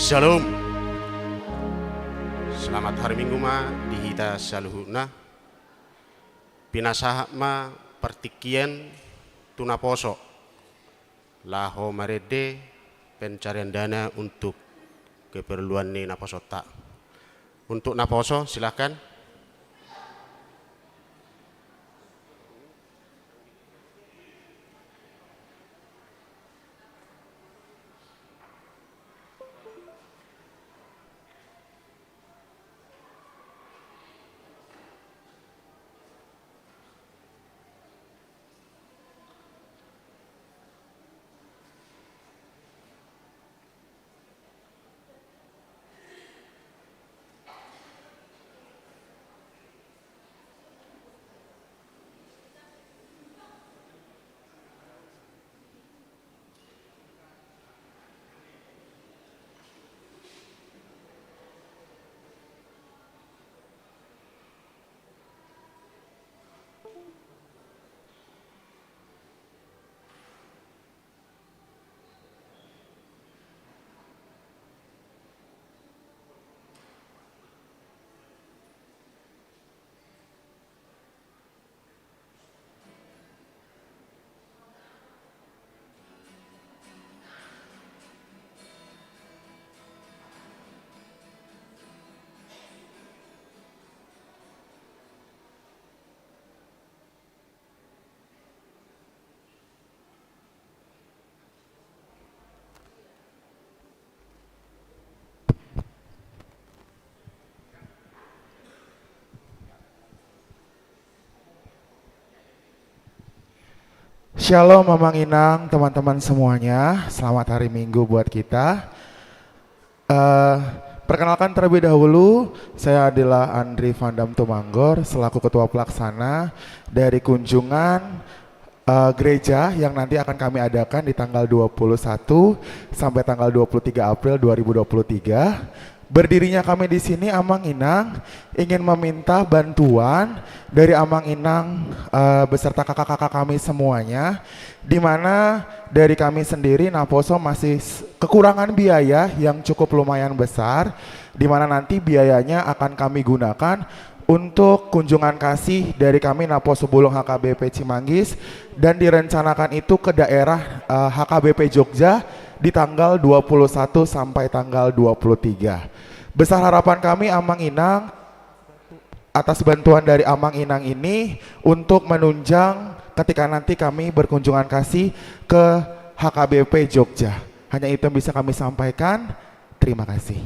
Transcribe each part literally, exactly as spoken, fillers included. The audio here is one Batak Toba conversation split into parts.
Shalom. Selamat hari Minggu ma di hita saluhutna. Pinasahat ma partingkian tu naposo laho marende pencarian dana untuk keperluan ni naposonta. Untuk naposo, silakan. Shalom, Amang Inang, teman-teman semuanya. Selamat hari Minggu buat kita. Eh, perkenalkan terlebih dahulu, saya adalah Andri Vandam Tumanggor selaku Ketua Pelaksana dari kunjungan, eh, gereja yang nanti akan kami adakan di tanggal dua puluh satu sampai tanggal dua puluh tiga April dua ribu dua puluh tiga. Berdirinya kami di sini, Amang Inang, ingin meminta bantuan dari Amang Inang, eh, beserta kakak-kakak kami semuanya, di mana dari kami sendiri, Naposo, masih s-, kekurangan biaya yang cukup lumayan besar, di mana nanti biayanya akan kami gunakan untuk kunjungan kasih dari kami, Naposo Bulung H K B P Cimanggis, dan direncanakan itu ke daerah, eh, H K B P Jogja di tanggal dua puluh satu sampai tanggal dua puluh tiga. Besar harapan kami, Amang Inang, atas bantuan dari Amang Inang ini untuk menunjang ketika nanti kami berkunjungan kasih ke H K B P Jogja. Hanya itu yang bisa kami sampaikan. Terima kasih.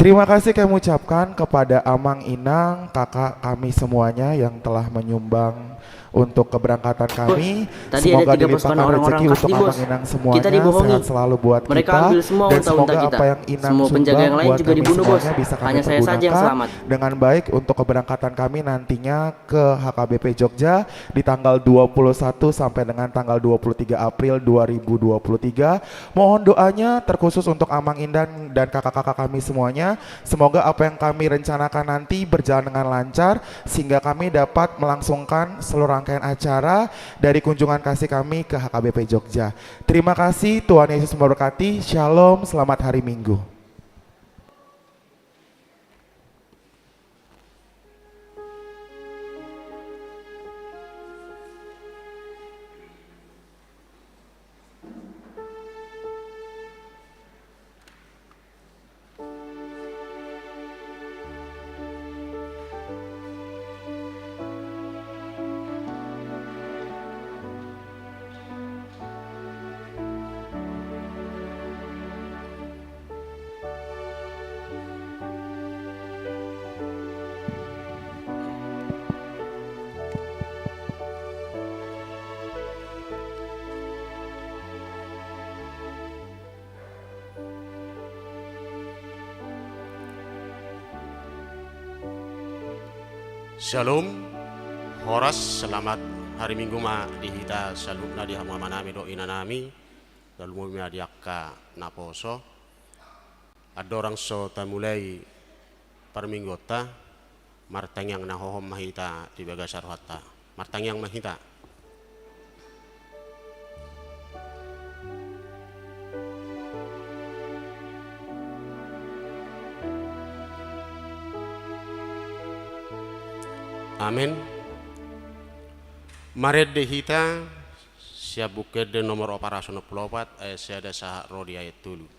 Terima kasih kami ucapkan kepada Amang, Inang, Kakak kami semuanya yang telah menyumbang untuk keberangkatan kami. Semoga dilimpahkan rezeki untuk Amang, Inang semuanya, sehat selalu buat kita, dan semoga apa yang Inang sumbang buat kami semuanya bisa kami pergunakan dengan baik untuk keberangkatan kami nantinya ke H K B P Jogja di tanggal dua puluh satu sampai dengan tanggal dua puluh tiga April dua ribu dua puluh tiga. Mohon doanya terkhusus untuk Amang, Inang, dan kakak-kakak kami semuanya. Semoga apa yang kami rencanakan nanti berjalan dengan lancar, sehingga kami dapat melangsungkan seluruh rangkaian acara dari kunjungan kasih kami ke H K B P Jogja. Terima kasih, Tuhan Yesus memberkati. Shalom, selamat hari Minggu. Shalom, horas, selamat hari Minggu ma di hita saluhutna, di hamu amanami dohot inanami, tarlumobi ma di angka naposo. Andorang so tamulai parmingguonta, martangiang na hohom ma hita di bagasan rohanta. Martangiang ma hita. Amen. Marende hita sian Buku Ende nomor opat ratus onom pulu opat, ayat sada sahat ro di ayat tolu.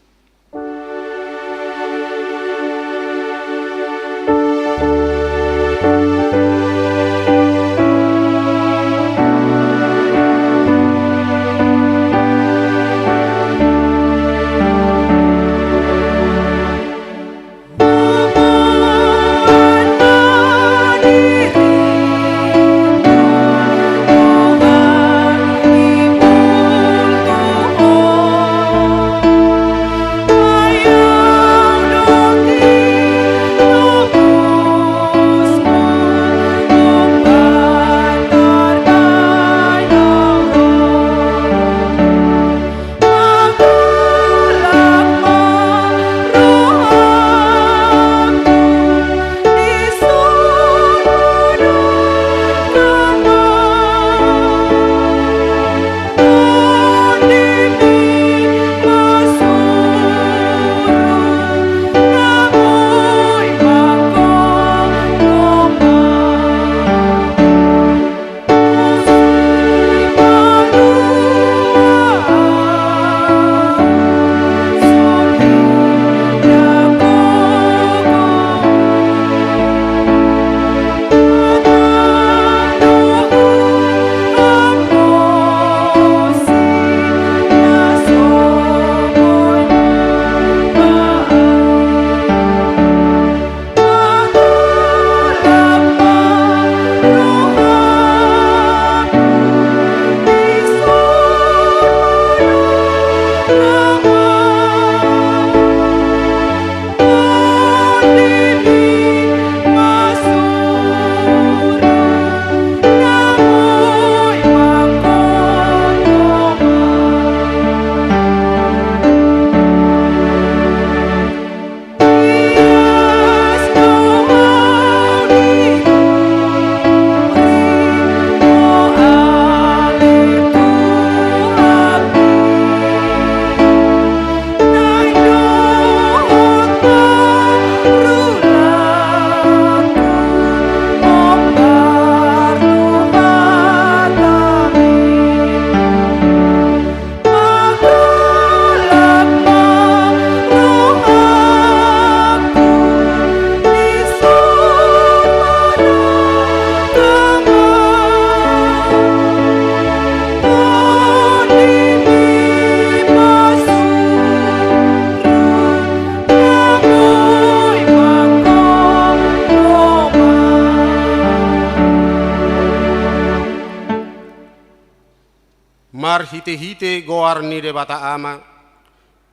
Marhitehite goar ni Debata Ama,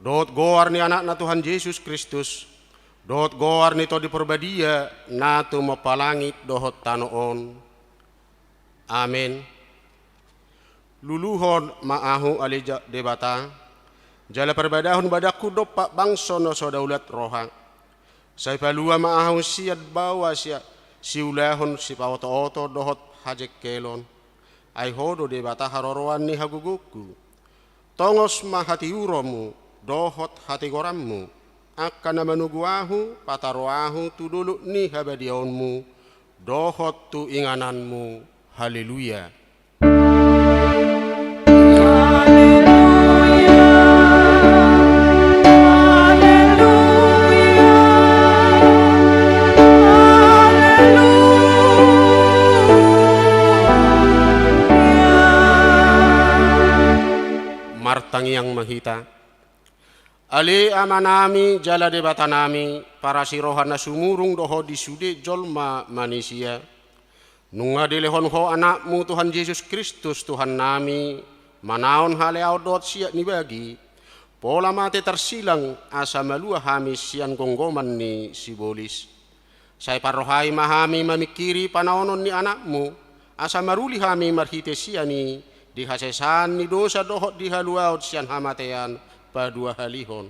dohot goar ni Anakna Tuhan Jesus Kristus, dohot goar ni Tondi Parbadia, na tumompa langit dohot tano on. Amen. Luluhon ma ahu ale ja-, Debata, jala parbadahon badangku dompak bangso na so daulat roha. Sai palua ma ahu sian baoa sia-, siulahon sipaotooto dohot hajengkelon. Ai Ho do Debata haroroan ni hagogongku. Tongos ma hatiuronmu dohot hatigoranmu, angka na manogu ahu, pataro ahu tu dolok ni habadiaonmu, dohot tu ingananmu. Haleluya. Martangiang ma hita. Ale Amanami jala Debatanami, parasi roha na sumurung do Ho di sude jolma manisia. Nunga dilehon Ho Anakmu Tuhan Jesus Kristus Tuhannami, manaon haleaon dohot siat ni bagi, pola mate tarsilang asa malua hami sian gomgoman ni sibolis. Sai parrohai ma hami mamingkiri panaonon ni Anakmu, asa maruli hami marhite sian i di hasesaan ni dosa dohot di haluaon sian hamatean paduahalihon.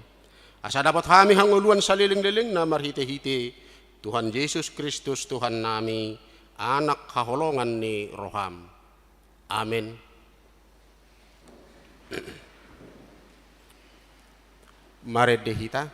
Asa dapot hami hangoluan salelenglelengna marhitehite Tuhan Jesus Kristus Tuhannami, Anak haholongan ni roham. Amen. Marende hita.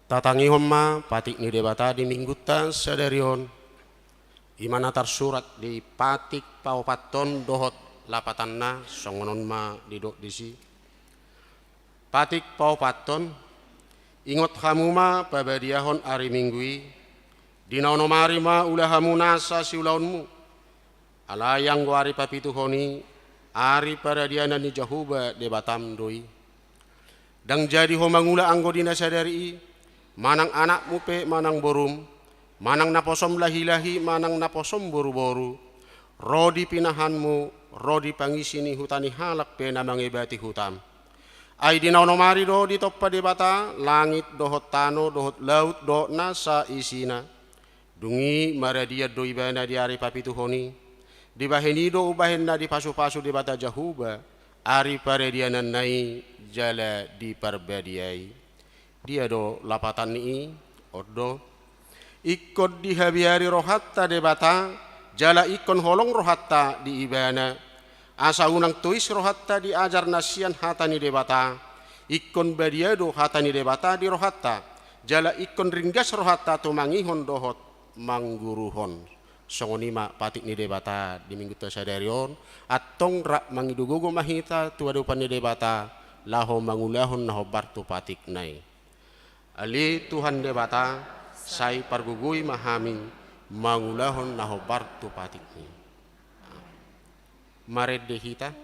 Tatangihon ma patik ni Debata di Minggunta sadari on. I ma na tarsurat di patik paopathon dohot lapatanna, songon on ma didok disi. Patik paopathon. Ingot hamu ma pabadiahon ari Minggu i, di na onom ari ma ula hamu nasa siulaonmu. Alai anggo ari papituhon i, ari paradianan ni Jahowa Debatam do i. Ndang jadi ho mangula anggo di na sadari i, manang anakmu pe manang borum, manang naposom lahilahi manang naposom boruboru, ro di pinahanmu, ro di pangisi ni huta ni halak pe na mangebati hutam. Ai di na onom ari do ditompa Debata langit dohot tano dohot laut dohot nasa isina. Dung i maradian do ibana di ari papituhon i. Dibahen i do umbahen na dipasupasu Debata Jahowa ari paradiananna i jala diparbadiai. Dia do lapatan ni i? On do. Ingkon dihabiari rohanta Debata, jala ingkon holong rohanta di Ibana. Asa unang tois rohanta di ajar na sian hata ni Debata. Ingkon badia do hata ni Debata di rohanta, jala ingkon ringgas rohanta tumangihon dohot mangguruhon. Songon i ma patik ni Debata di Minggunta sadari on. Antong rap mangido gogo ma hita tu adopan ni Debata, laho mangulahon na hombar tu patikna i. Ale Tuhan Debata, sai pargogoi ma hami mangulahon na hombar tu patikmi. Marende hita.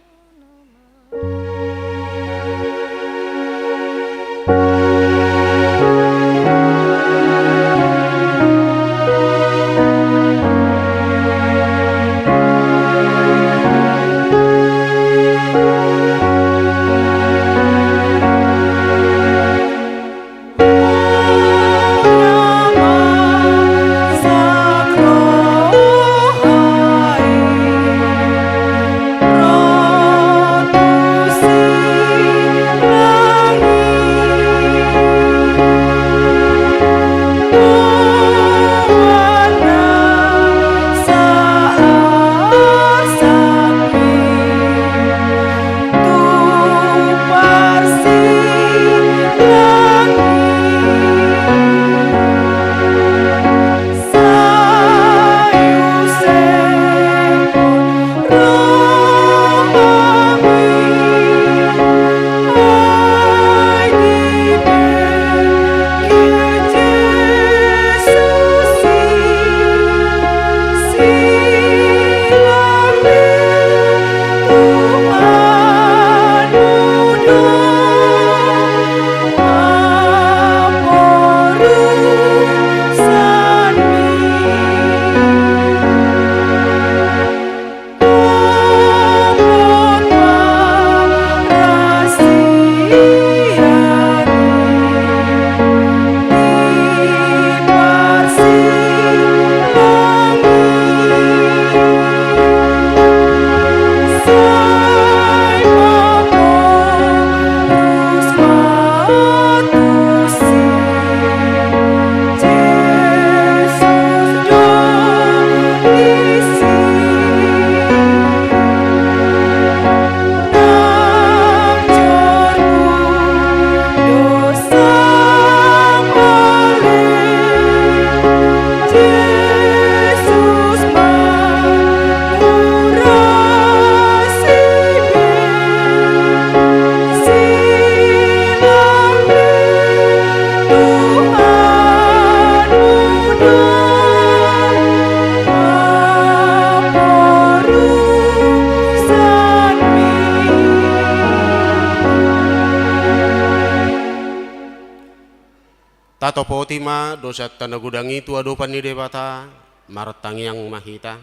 Tatopoti ma dosanta na godang i tu adopan ni Debata. Martangiang ma hita.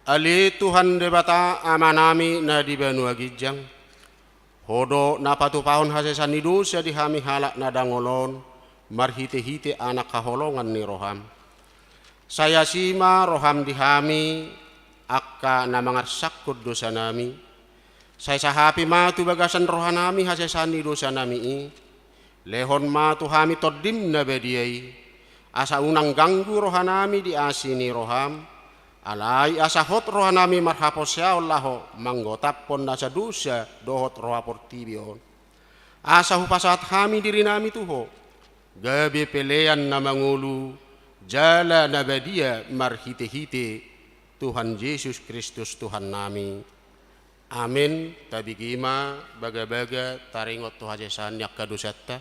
Ale Tuhan Debata Amanami na di banua ginjang, Ho do na patupahon hasesaan ni dosa di hami halak na dangol on, marhitehite Anak haholongan ni roham. Sai asi ma roham di hami, angka na mangarsakkon dosanami. Sai sahapi ma tu bagasan rohanami hasesaan ni dosanami i. Lehon ma tu hami Tondim na badia i, asa unang ganggu rohanami di asi ni roham, alai asa hot rohanami marhaporseaon laho manggotaphon nasa dosa dohot roha portibi on. Asa hupasahat hami dirinami tu Ho, gabe pelean na mangolu jala na badia marhitehite Tuhan Jesus Kristus Tuhannami. Amen. Tabege ma bagabaga taringot tu hasesaan ni angka dosanta.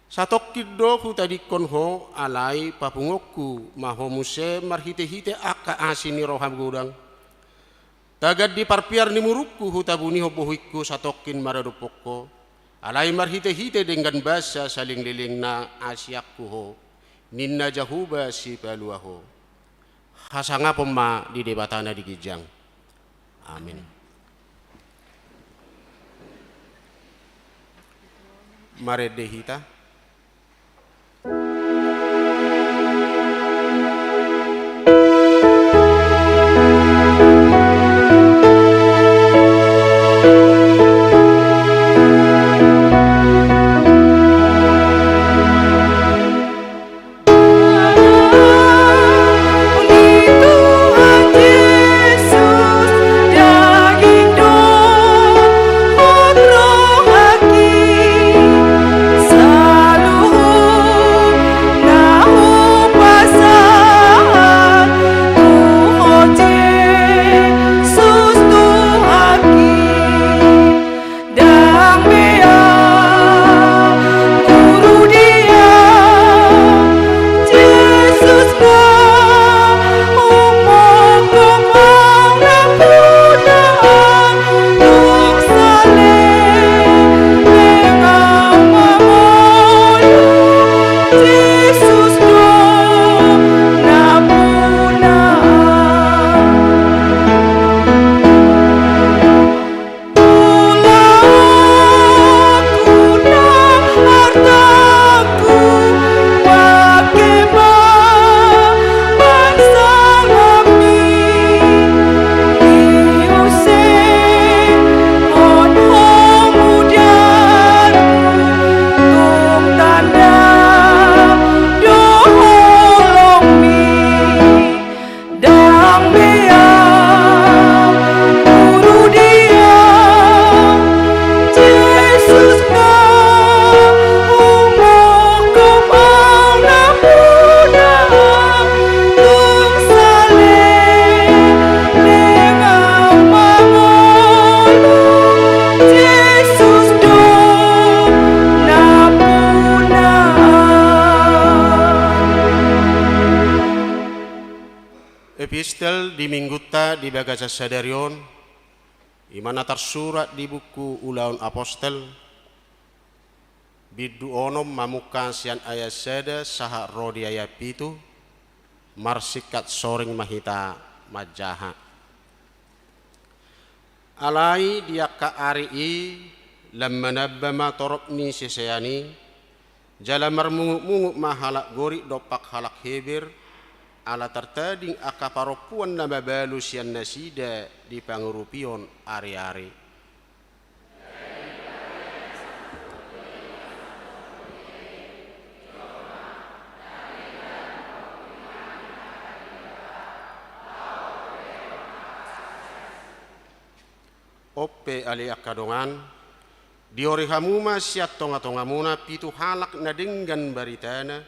Satongkin do hutadingkon Ho, alai papunguonku ma Ho muse marhitehite angka asi ni roham godang. Tagan di parpiar ni murungku hutabunihon bohingku satongkin maradophon Ho, alai marhitehite denggan basa salelenglelengna asi angku Ho, ninna Jahowa Sipalua Ho. Hasangapon ma di Debata na di ginjang. Amen. Marende hita. Di minggunta di bagasan sadari on, i ma na tarsurat di buku Ulaon Apostel, bindu onom, mamungka sian ayat sada sahat ro di ayat pitu, marsingkat soring ma hita manjaha. Alai di angka ari i lam manamba ma torop ni sisean i, jala marmungutmungut ma halak Gorik dompak halak Heber, ala tartading angka parompuan na mabalu sian nasida di pangurupion ariari. On pe ale angka dongan, diori hamu ma sian tongatongamuna pitu halak na denggan baritana,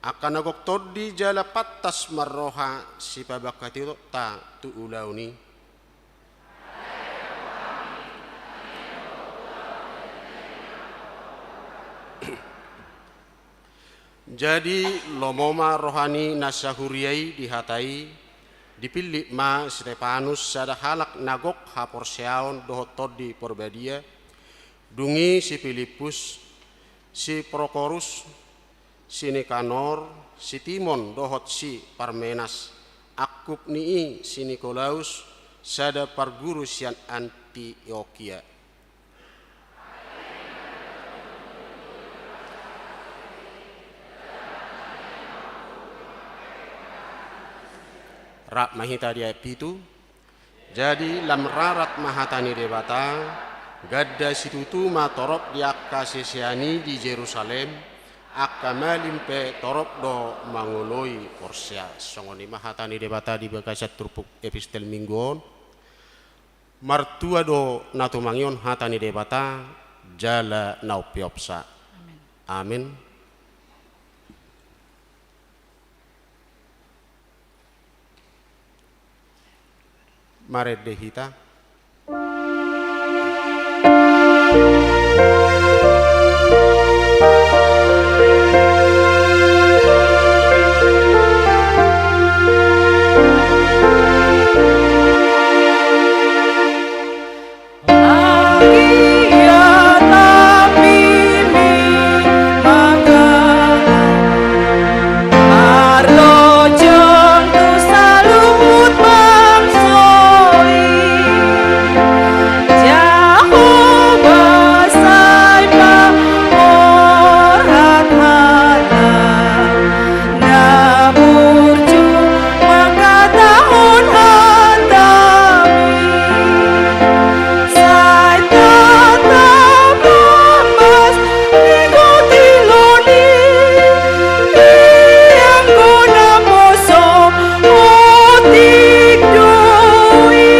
angka na gok tondi jala pantas marroha sipabangkatitonta tu ulaon i. Jadi lomo ma roha ni na sahuria i di hata i, dipillit ma Stepanus, sada halak na gok haporseaon dohot Tondi Porbadia, dung i si Pilippus, si Prokorus, si Nikanor, si Timon dohot si Parmenas, angkup ni i si Nikolaus, sada parguru sian Antiokia. Rap ma hita di ayat pitu. Jadi lam rarat ma hata ni Debata, ganda situtu ma torop di angka sisean i di Jerusalem, angka malim pe torop do mangoloi porsea. Songon i ma hata ni Debata di bagasan turpuk epistel minggu on. Martua do na tumangihon hata ni Debata, jala na umpeopsa. Amin. Amin. Marende hita. Na burju mangkatahon hataMi, sai tatap lambas ni gotilon i, di anggo naposo otik do i.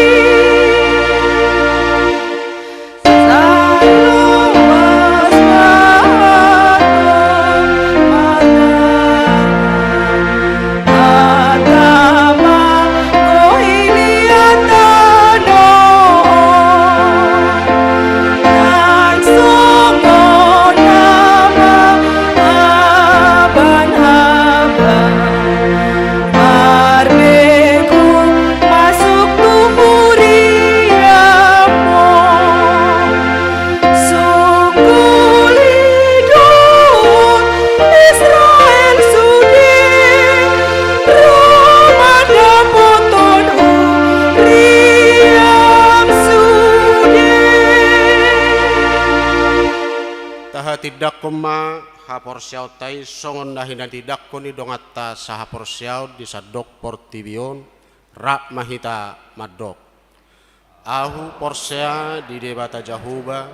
Marbegu masuk tu huriaMu, sungkul i do Israel sude, ro mandapothon huriaM sude. Tahatindangkon ma haporseaonta i songon na hinatindangkon ni donganta sahaporseaon di sandok portibi on. Rap ma hita mandok. Ahu porsea di Debata Jahowa,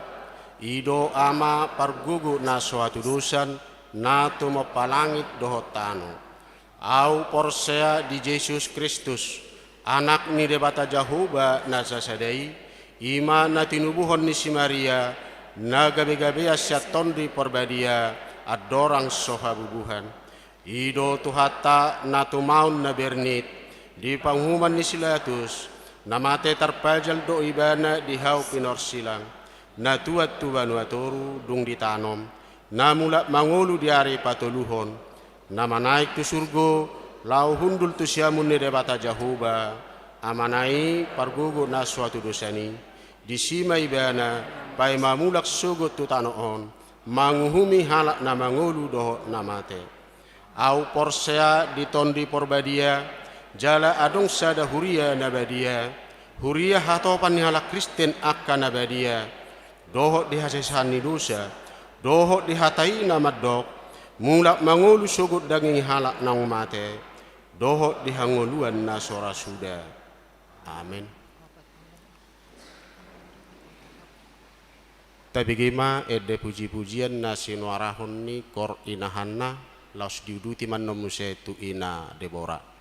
i do Ama pargogo na so hatudosan, na tumompa langit dohot tano. Ahu porsea di Jesus Kristus, Anak ni Debata Jahowa na sasada i, i ma na tinubuhon ni si Maria, na gabegabean sian Tondi Porbadia, andorang so habubuhan. I do Tuhanta na tumaon na bernit, di panguhuman ni si Latus, na mate tarpajal do Ibana di hau pinorsilang, na tuat tu banua toru dung ditanom, na mulak mangolu di ari patoluhon, na manaek tu surgo, laho hundul tu siamun ni Debata Jahowa, Amana i pargogo na so hatudosan i, disi ma ibana paima mulak sogot tu tano on, manguhumi halak na mangolu dohot na mate. Ahu porsea di Tondi Porbadia, jala adong sada huria na badia, huria hatopan ni halak Kristen angka na badia, dohot di hasesahan ni dosa, dohot di hata i na mandok, mulak mangolu sogot daging halak naung mate, dohot di hangoluan na so ra suda. Amen. Tabege ma ende pujipujian na sinuarahon ni kor inahanna, laos diuduti ma annon muse tu ina Debora.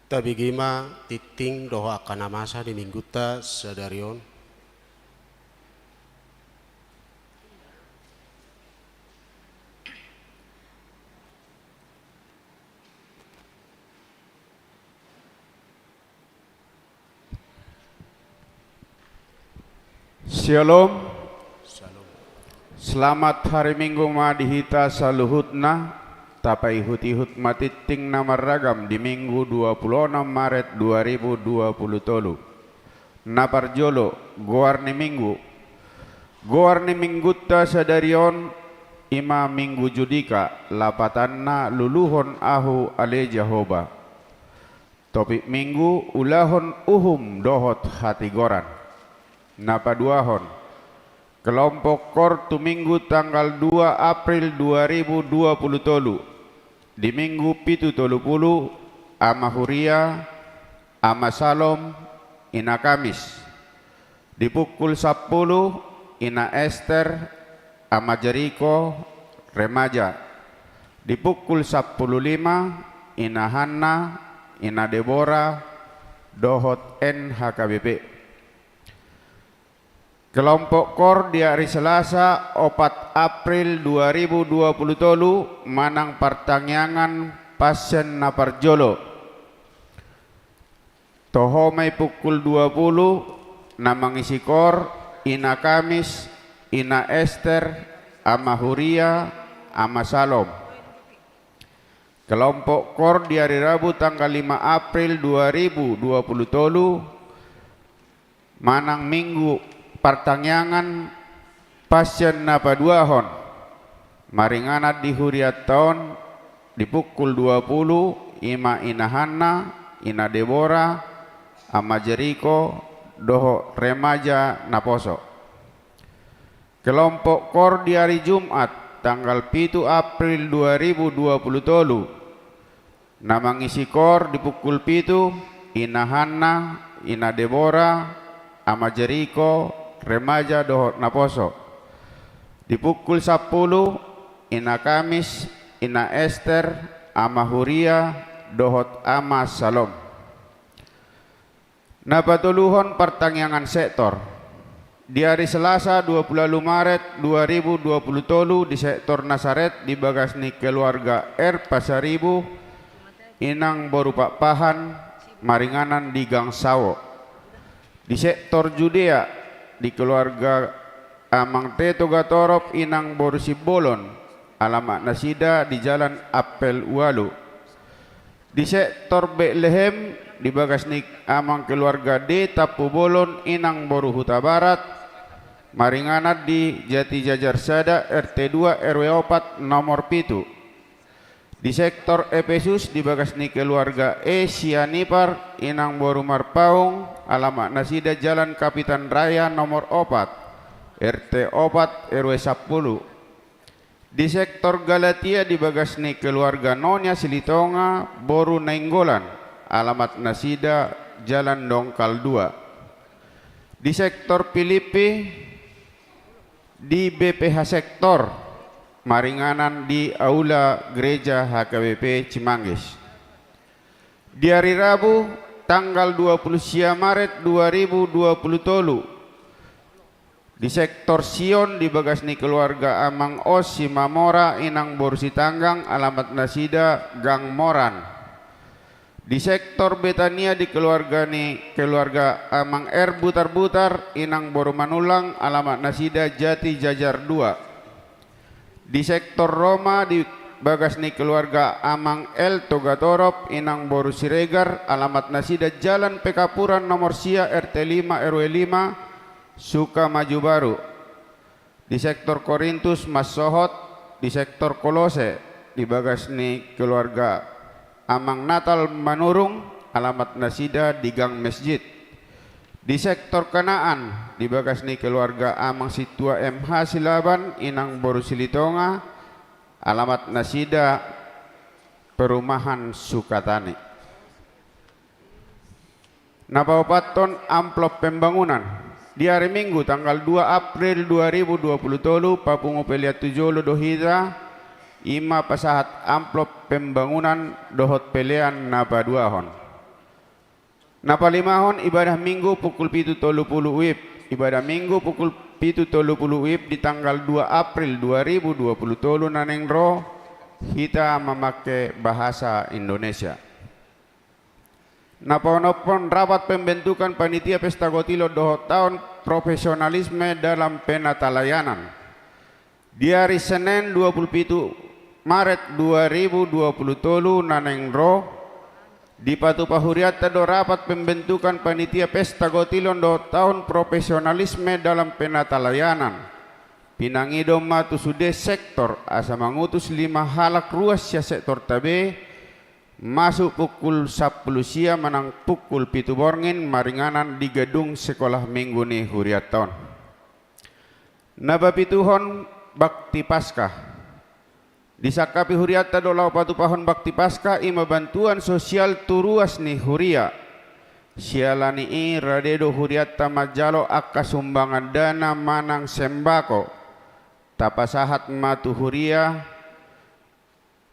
Tabege ma tingting dohot angka na masa di minggunta sadari on. Syalom. Selamat hari Minggu ma di hita saluhutna. Tapaihut-ihut ma tingting na marragam di Minggu dua pulu onom Maret dua ribu dua pulu tolu. Na parjolo, goar ni Minggu. Goar ni minggunta sadari on i ma Minggu Judika, lapatanna luluhon ahu ale Jahowa. Topik Minggu, ulahon uhum dohot hatigoran. Na paduahon, kelompok kor tu Minggu tanggal dua April dua ribu dua pulu tolu. Di Minggu pitu tolu pulu, Ama Huria, Ama Salom, Ina Kamis. Di pukul sampulu, Ina Ester, Ama Jeriko, remaja. Di pukul sampulu lima, Ina Hanna, Ina Debora, dohot N H K B P. Kelompok kor di ari Selasa, opat April dua ribu dua pulu tolu, manang partangiangan Passion na parjolo. Toho ma i pukul dua pulu, na mangisi kor, Ina Kamis, Ina Ester, Ama Huria, Ama Salom. Kelompok kor di ari Rabu tanggal lima April dua ribu dua pulu tolu, manang Minggu partangiangan Passion na paduahon, maringanan di hurianta on di pukul dua pulu, i ma Ina Hanna, Ina Debora, Ama Jeriko, dohot remaja naposo. Kelompok kor di ari Jumat, tanggal pitu April dua ribu dua pulu tolu. Na mangisi kor di pukul pitu, Ina Hanna, Ina Debora, Ama Jeriko, remaja dohot naposo. Di pukul sampulu, Ina Kamis, Ina Ester, Ama Huria, dohot Ama Salom. Na patoluhon partangiangan sektor. Di ari Selasa dua pulu ualu Maret dua ribu dua pulu tolu di sektor Nasaret di bagas ni keluarga R Pasaribu, Inang boru Pakpahan, maringanan di Gang Sawo. Di sektor Judea di keluarga Amang T Togatorop, Inang boru Simbolon, alamat nasida di Jalan Ampel ualu. Di sektor Betlehem, di bagas ni Amang keluarga D Tampubolon, Inang boru Hutabarat, maringanan di Jatijajar sada, R T dua, R W opat, nomor pitu. Di sektor Epesus, di bagas ni keluarga E Sianipar, Inang boru Marpaung, alamat nasida Jalan Kapitan Raya nomor opat, R T opat, R W sampulu. Di sektor Galatia, di bagas ni keluarga Nonia Silitonga boru Nainggolan, alamat nasida Jalan Dongkal dua. Di sektor Pilippi, di B P H sektor, maringanan di aula gereja H K B P Cimanggis. Di ari Rabu, tanggal dua pulu sia Maret dua ribu dua pulu tolu, di sektor Sion, di bagas ni keluarga Amang Os Simamora, Inang boru Sitanggang, alamat nasida Gang Moran. Di sektor Betania, di keluarga ni keluarga Amang R Butarbutar, Inang boru Manullang, alamat nasida Jatijajar dua. Di sektor Roma, di bagas ni keluarga Amang L Togatorop, Inang boru Siregar, alamat nasida Jalan Pekapuran nomor sia, R T lima, R W lima, Sukamaju Baru. Di sektor Korintus mansohot, di sektor Kolose, di bagas ni keluarga Amang Natal Manurung, alamat nasida di Gang Mesjid. Di sektor Kanaan, di bagas ni keluarga Amang Sintua M H Silaban, Inang boru Silitonga, alamat nasida Perumahan Sukatani. Na paopathon, amplop pembangunan. Di ari Minggu tanggal dua April dua ribu dua pulu tolu, papungu pelean tu jolo do hita, i ma pasahat amplop pembangunan dohot pelean na paduahon. Na palimahon ibadah Minggu pukul pitu tolu pulu WIB. Ibadah Minggu pukul pitu tolu pulu WIB di tanggal dua April dua ribu dua pulu tolu na naeng ro, hita mamake bahasa Indonesia. Na paonomhon rapat pembentukan panitia pesta gotilon dohot taon profesionalisme dalam penatalayanan. Di ari Senen dua pulu pitu Maret dua ribu dua pulu tolu na naeng ro, dipatupa hurianta do rapat pembentukan panitia pesta gotilon dohot taon profesionalisme dalam penatalayanan. Pinangido ma tu sude sektor asa mangutus lima halak ruas sian sektorta be, masuk pukul sampulu sia manang pukul pitu borngin maringanan di gedung sekolah minggu ni hurianta on. Na papituhon, bakti Paskah. Disangkapi hurianta do laho patupahon bakti Paskah, i ma bantuan sosial tu ruas ni huria. Siala ni i rade do hurianta manjalo angka sumbangan dana manang sembako. Tapasahat ma tu huria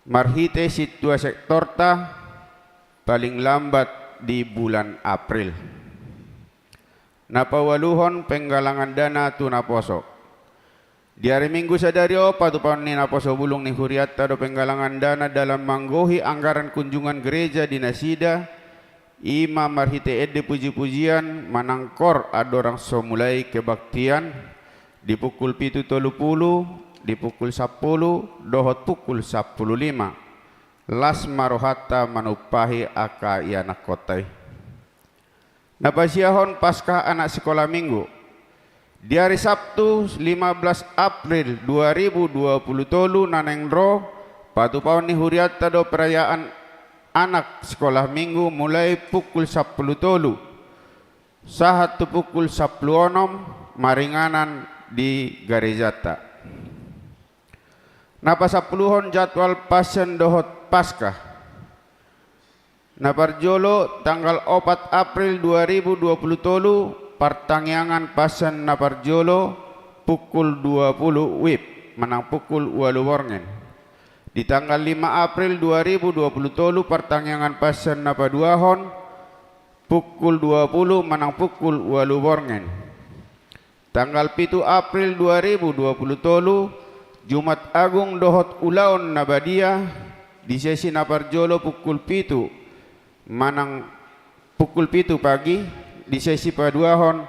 marhite sintua sektorta paling lambat di bulan April. Na paualuhon, penggalangan dana tu naposo. Di ari Minggu sadari on, patupaon ni naposo bulung ni hurianta do penggalangan dana dalam manggohi anggaran kunjungan gereja di nasida, i ma marhite ende puji-pujian manang kor andorang so mulai kebaktian, di pukul pitu tolu pulu, di pukul sampulu, dohot pukul sampulu lima. Las ma rohanta manumpahi angka ianakkonta i. Na pasiahon, Paskah anak sikola minggu. Di ari Sabtu lima belas April dua ribu dua pulu tolu na naeng ro, patupaon ni hurianta do perayaan anak sikola minggu mulai pukul sampulu tolu sahat tu pukul sampulu onom maringanan di garejanta. Na pasampuluhon, jadwal Passion dohot Paskah. Na parjolo, tanggal opat April dua ribu dua pulu tolu, partangiangan Passion na parjolo pukul dua pulu WIB manang pukul ualu borngin. Di tanggal lima April dua ribu dua pulu tolu, partangiangan Passion na paduahon pukul dua pulu manang pukul ualu borngin. Tanggal pitu April dua ribu dua pulu tolu, Jumat Agung dohot Ulaon na Badia, di sesi na parjolo pukul pitu manang pukul pitu pagi, di sesi paduahon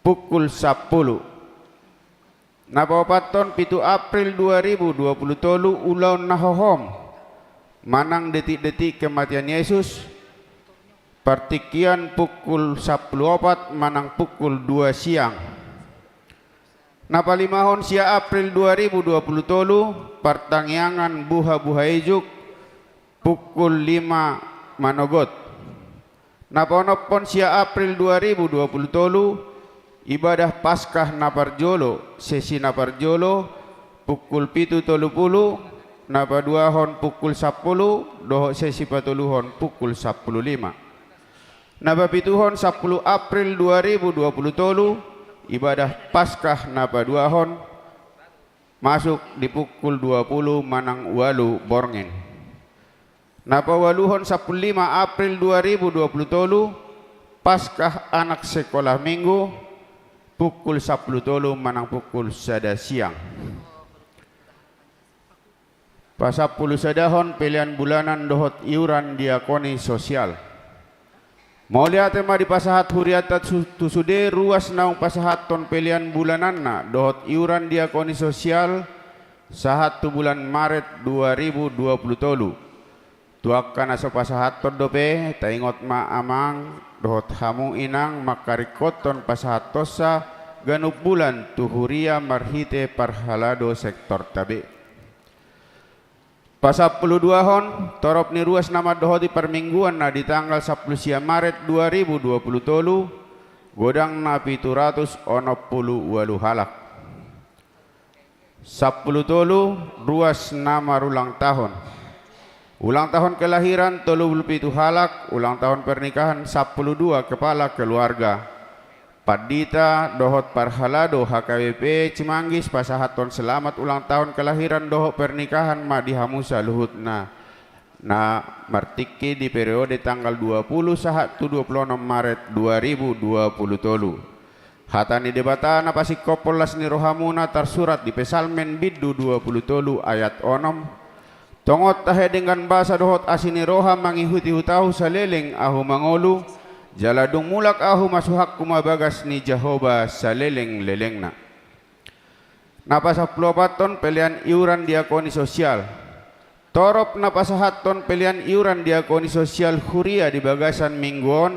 pukul sampulu. Na paopathon, pitu April dua ribu dua pulu tolu, Ulaon na Hohom manang Detik-detik Kematian Yesus, partingkian pukul sampulu opat manang pukul dua siang. Na palimahon, sia April dua ribu dua pulu tolu, partangiangan buha-buha ijuk pukul lima manogot. Na paonomhon, sia April dua ribu dua pulu tolu, ibadah Paskah na parjolo, sesi na parjolo pukul pitu tolu pulu, na paduahon pukul sampulu, dohot sesi patoluhon pukul sampulu lima. Na papituhon, sampulu April dua ribu dua pulu tolu, ibadah Paskah na paduahon, masuk di pukul dua pulu manang ualu borngin. Na paualuhon, sampulu lima April dua ribu dua pulu tolu, Paskah anak sikola minggu, pukul sampulu tolu manang pukul sada siang. Pasampulu sadahon, pelean bulanan dohot iuran diakoni sosial. Mauliate ma dipasahat hurianta tu, tu sude ruas naung pasahathon pelean bulananna dohot iuran diakoni sosial sahat tu bulan Maret dua ribu dua pulu tolu. Tu angka na so pasahathon dope, taingot ma amang dohot hamu inang mangkaringkothon pasahathonsa ganup bulan tu huria marhite parhalado sektorta be. Pasampulu duahon, torop ni ruas na mandohoti parmingguan na di tanggal sampulu sia Maret dua ribu dua pulu tolu, godangna pitu ratus onom pulu ualu halak. Sampulu tolu, ruas na marulang tahun. Ulang tahun kelahiran tolu pulu pitu halak, ulang tahun pernikahan sampulu dua kepala keluarga. Pandita dohot parhalado H K B P Cimanggis pasahathon selamat ulang tahun kelahiran dohot pernikahan ma di hamu saluhutna. na martingki di periode tanggal dua puluh sahat tu dua puluh onom Maret dua ribu dua puluh tolu. Hata ni Debata na pasingkophon las ni rohamuna tarsurat di Psalmen bindu dua puluh tolu ayat onom: Tongon tahe denggan basa dohot asi ni roha mangihuti hutahu saleleng ahu mangolu, jala dung mulak ahu masuhakku ma bagas ni Jahowa saleleng-lelengna. Na pasampuluopathon, pelean iuran diakoni sosial. Torop na pasahathon pelean iuran diakoni sosial huria di bagasan minggu on,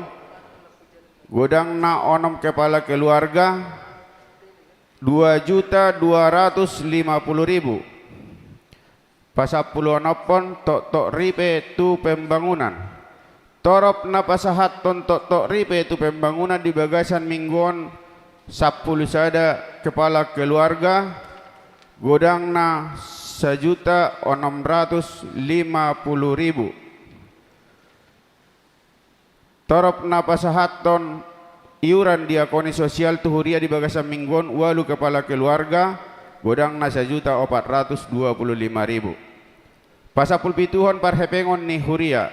godangna onom kepala keluarga, dua juta dua ratus lima puluh ribu. Pasampuluonomhon, toktok ripe tu pembangunan. Torop na pasahathon toktok ripe tu pembangunan di bagasan minggu on, sampulu sada kepala keluarga, godangna sajuta onom ratus lima puluh ribu. Torop na pasahathon iuran diakoni sosial tu huria di bagasan minggu on, ualu kepala keluarga, godangna sajuta opat ratus dua puluh lima ribu. Pasampulupituhon, parhepengon ni huria.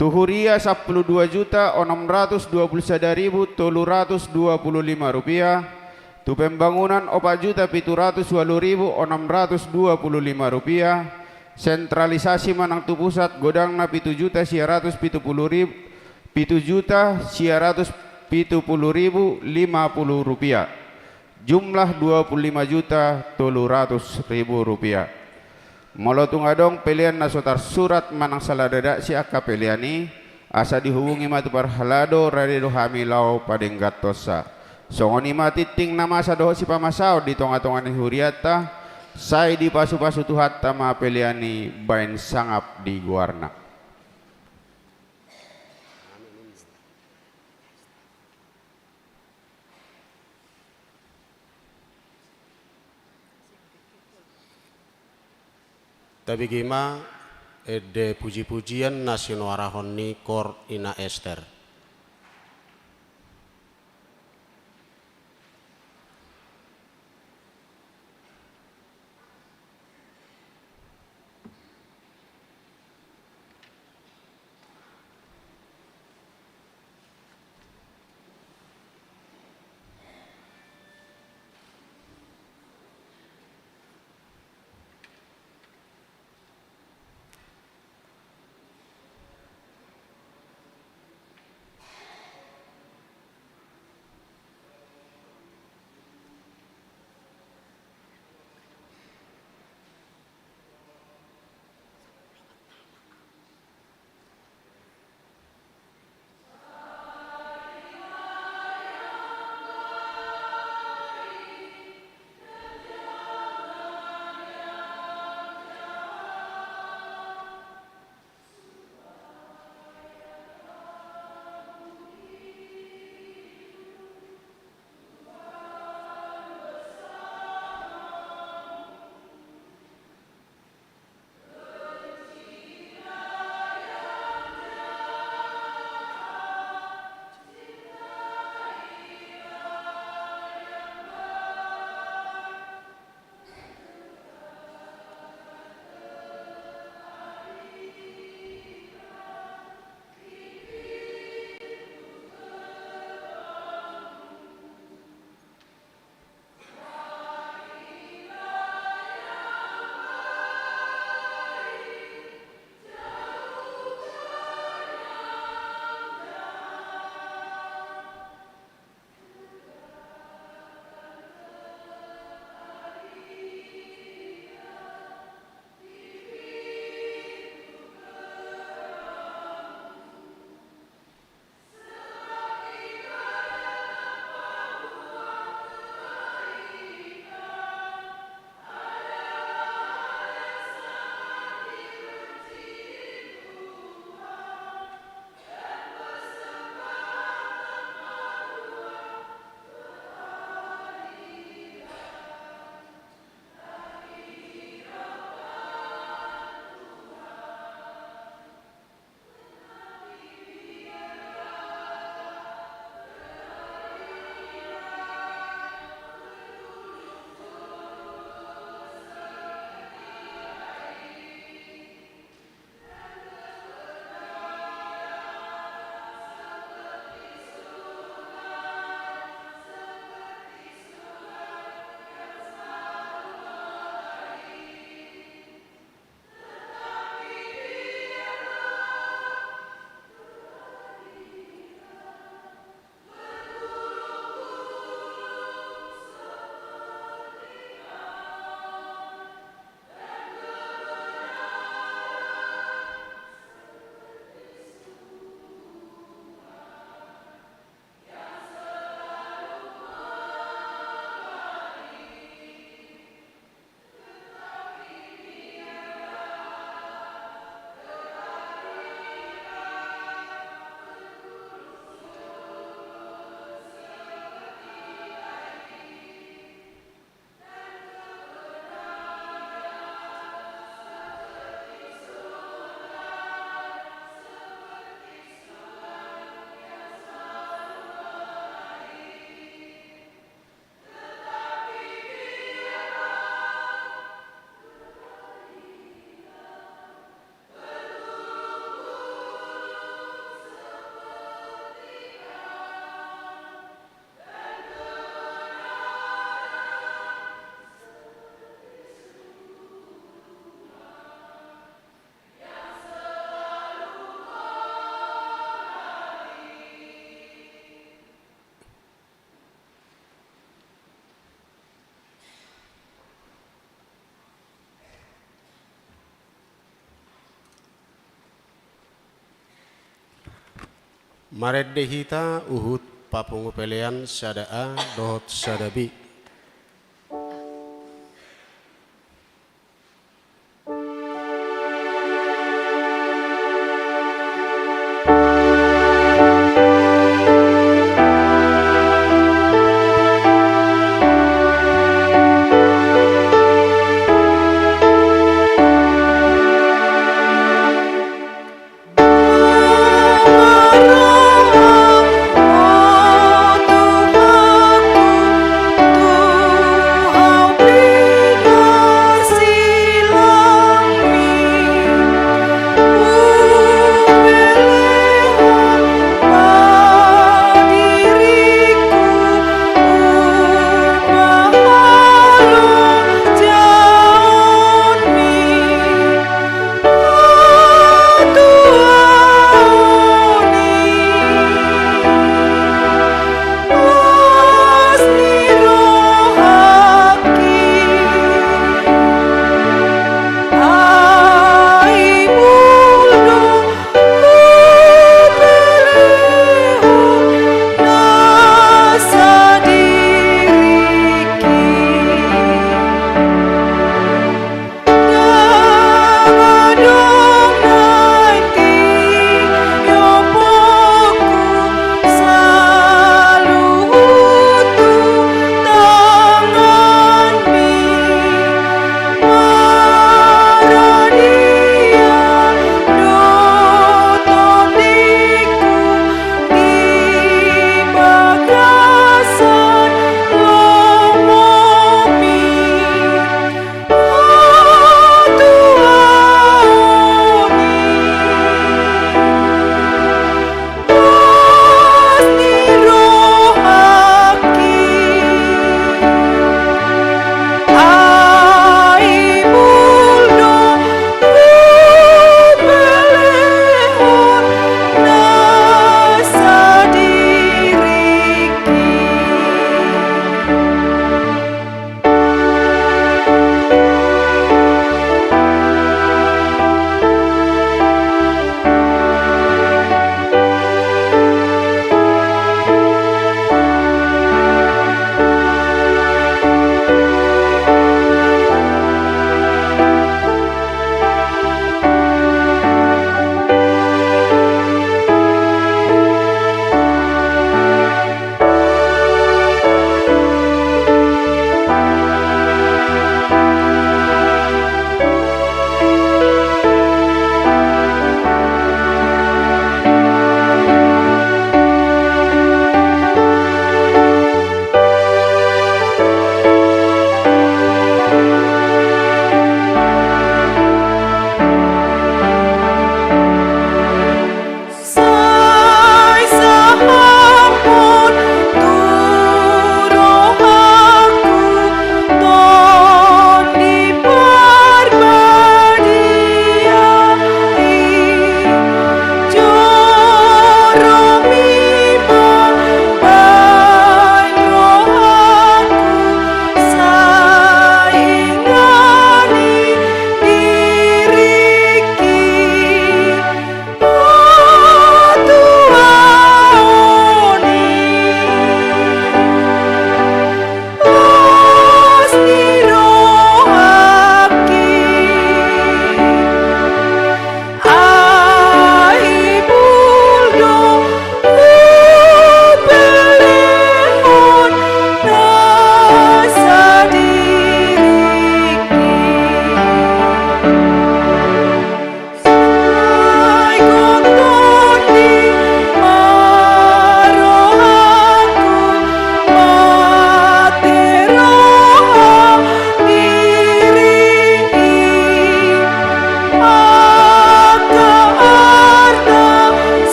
Tu huria, sampulu dua juta onom ratus dua puluh sada ribu tolu ratus dua puluh lima rupiah. Tu pembangunan, opat juta pitu ratus ualu ribu onom ratus dua puluh lima rupiah. Sentralisasi manang tu pusat, godangna pitu juta sia ratus pitu puluh ribu, pitu juta sia ratus pitu puluh ribu lima puluh rupiah. Jumlah dua puluh lima juta tolu ratus ribu rupiah. Molo tung adong pelean na so tarsurat manang sala dadak sian angka pelean i, asa dihubungi ma tu parhalado, rade do hami laho padengganhonsa. Songon i ma tingting na masa dohot sipamasaon di tonga-tonga ni hurianta, sai dipasupasu Tuhanta ma pelean i baen sangap di goarna. Tabege ma ende puji-pujian na sinuarahon ni Kor Ina Ester. Marende hita huhut papungu pelean sada A dohot sada B.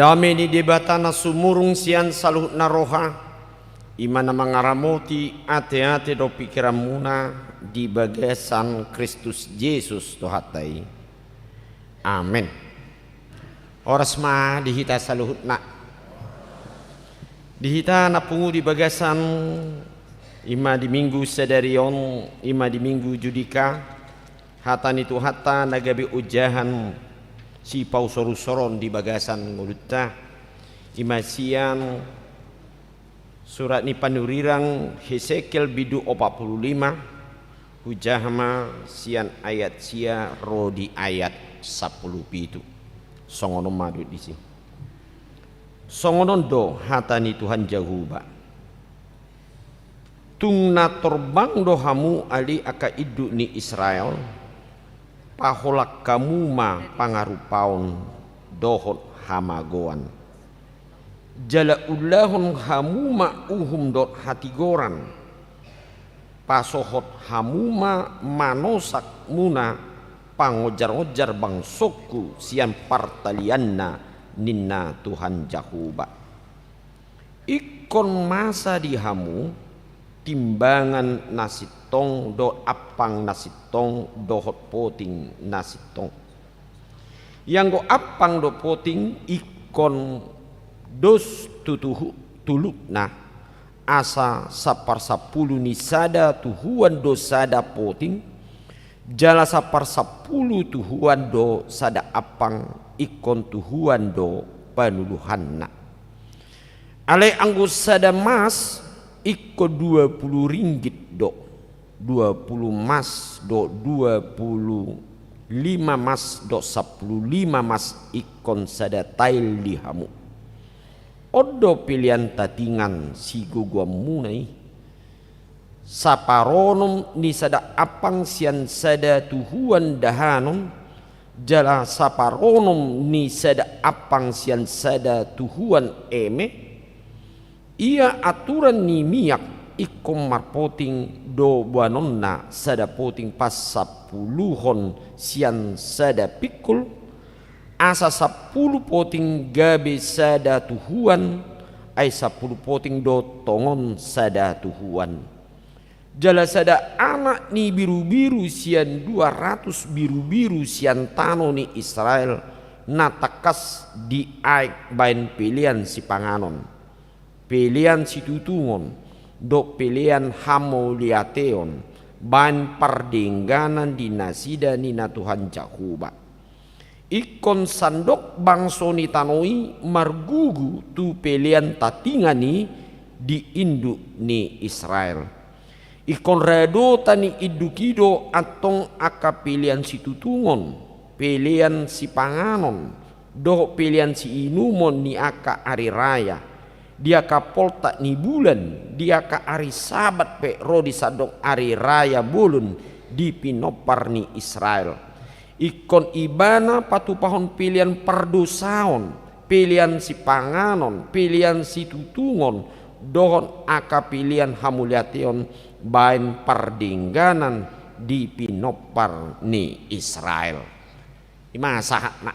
Dame ni Debata na sumurung sian saluhutna roha, i ma na mangaramoti ateate dohot pingkiranmuna di bagasan Kristus Jesus Tuhanta i. Amen. Horas ma di hita saluhutna. Di hita na pungu di bagasan i ma di Minggu sadari on, i ma di Minggu Judika, hata ni Tuhanta na gabe ojahan sipausor-usoron di bagasan ngolunta, i ma sian surat ni panurirang Hesekiel bindu opat pulu lima, hujaha ma sian ayat sia ro di ayat sampulu pitu. Songon on ma dohot disi. Songon on do hata ni Tuhan Jahowa. Tung na torbang do hamu ale angka induk ni Israel, paholang hamu ma pangarupaon dohot hamagoan. Jala ulahon hamu ma uhum dohot hatigoran. Pasohot hamu ma manosak muna pangonjar-onjar bangsongku sian partalianna, ninna Tuhan Jahowa. Ingkon masa di hamu timbangan na sintong dohot ampang na sintong dohot poting na sintong. Ianggo ampang dohot poting ingkon dos tu tuhu-, tulukna, asa saparsampulu ni sada tuhuan do sada poting, jala saparsampulu tuhuan do sada ampang, ingkon tuhuan do panuluhanna. Alai anggo sada mas, ingkon dua pulu ringgit do, dua pulu mas do, dua pulu lima mas do, sampulu lima mas ingkon sada tail di hamu. On do pelean tatingan sigogoanmuna i. Saparonom ni sada ampang sian sada tuhuan dahanon, jala saparonom ni sada ampang sian sada tuhuan eme. Ia aturan ni miak ingkon marpoting do boanonna, sada poting pasampuluhon sian sada pingkul, asa sampulu poting gabe sada tuhuan, ai sampulu poting do tongon sada tuhuan. Jala sada anak ni birubiru sian dua ratus birubiru sian tano ni Israel, na tangkas diaek baen pelean sipanganon, pelean situtungon, dohot pelean hamauliateon, baen pardengganan di nasida, ninna Tuhan Jahowa. Ingkon sandok bangso ni tano i margugu tu pelean tatingan i di induk ni Israel. Ingkon radotan ni induk i do antong angka pelean situtungon, pelean sipanganon, dohot pelean siinumon ni angka ari raya, di angka poltak ni bulan, di angka ari Sabat pe ro di sandok ari raya bolon di pinompar ni Israel. Ingkon ibana patupahon pelean pardosaon, pelean sipanganon, pelean situtungon, dohot angka pelean hamauliateon baen pardengganan di pinompar ni Israel. I ma sahatna.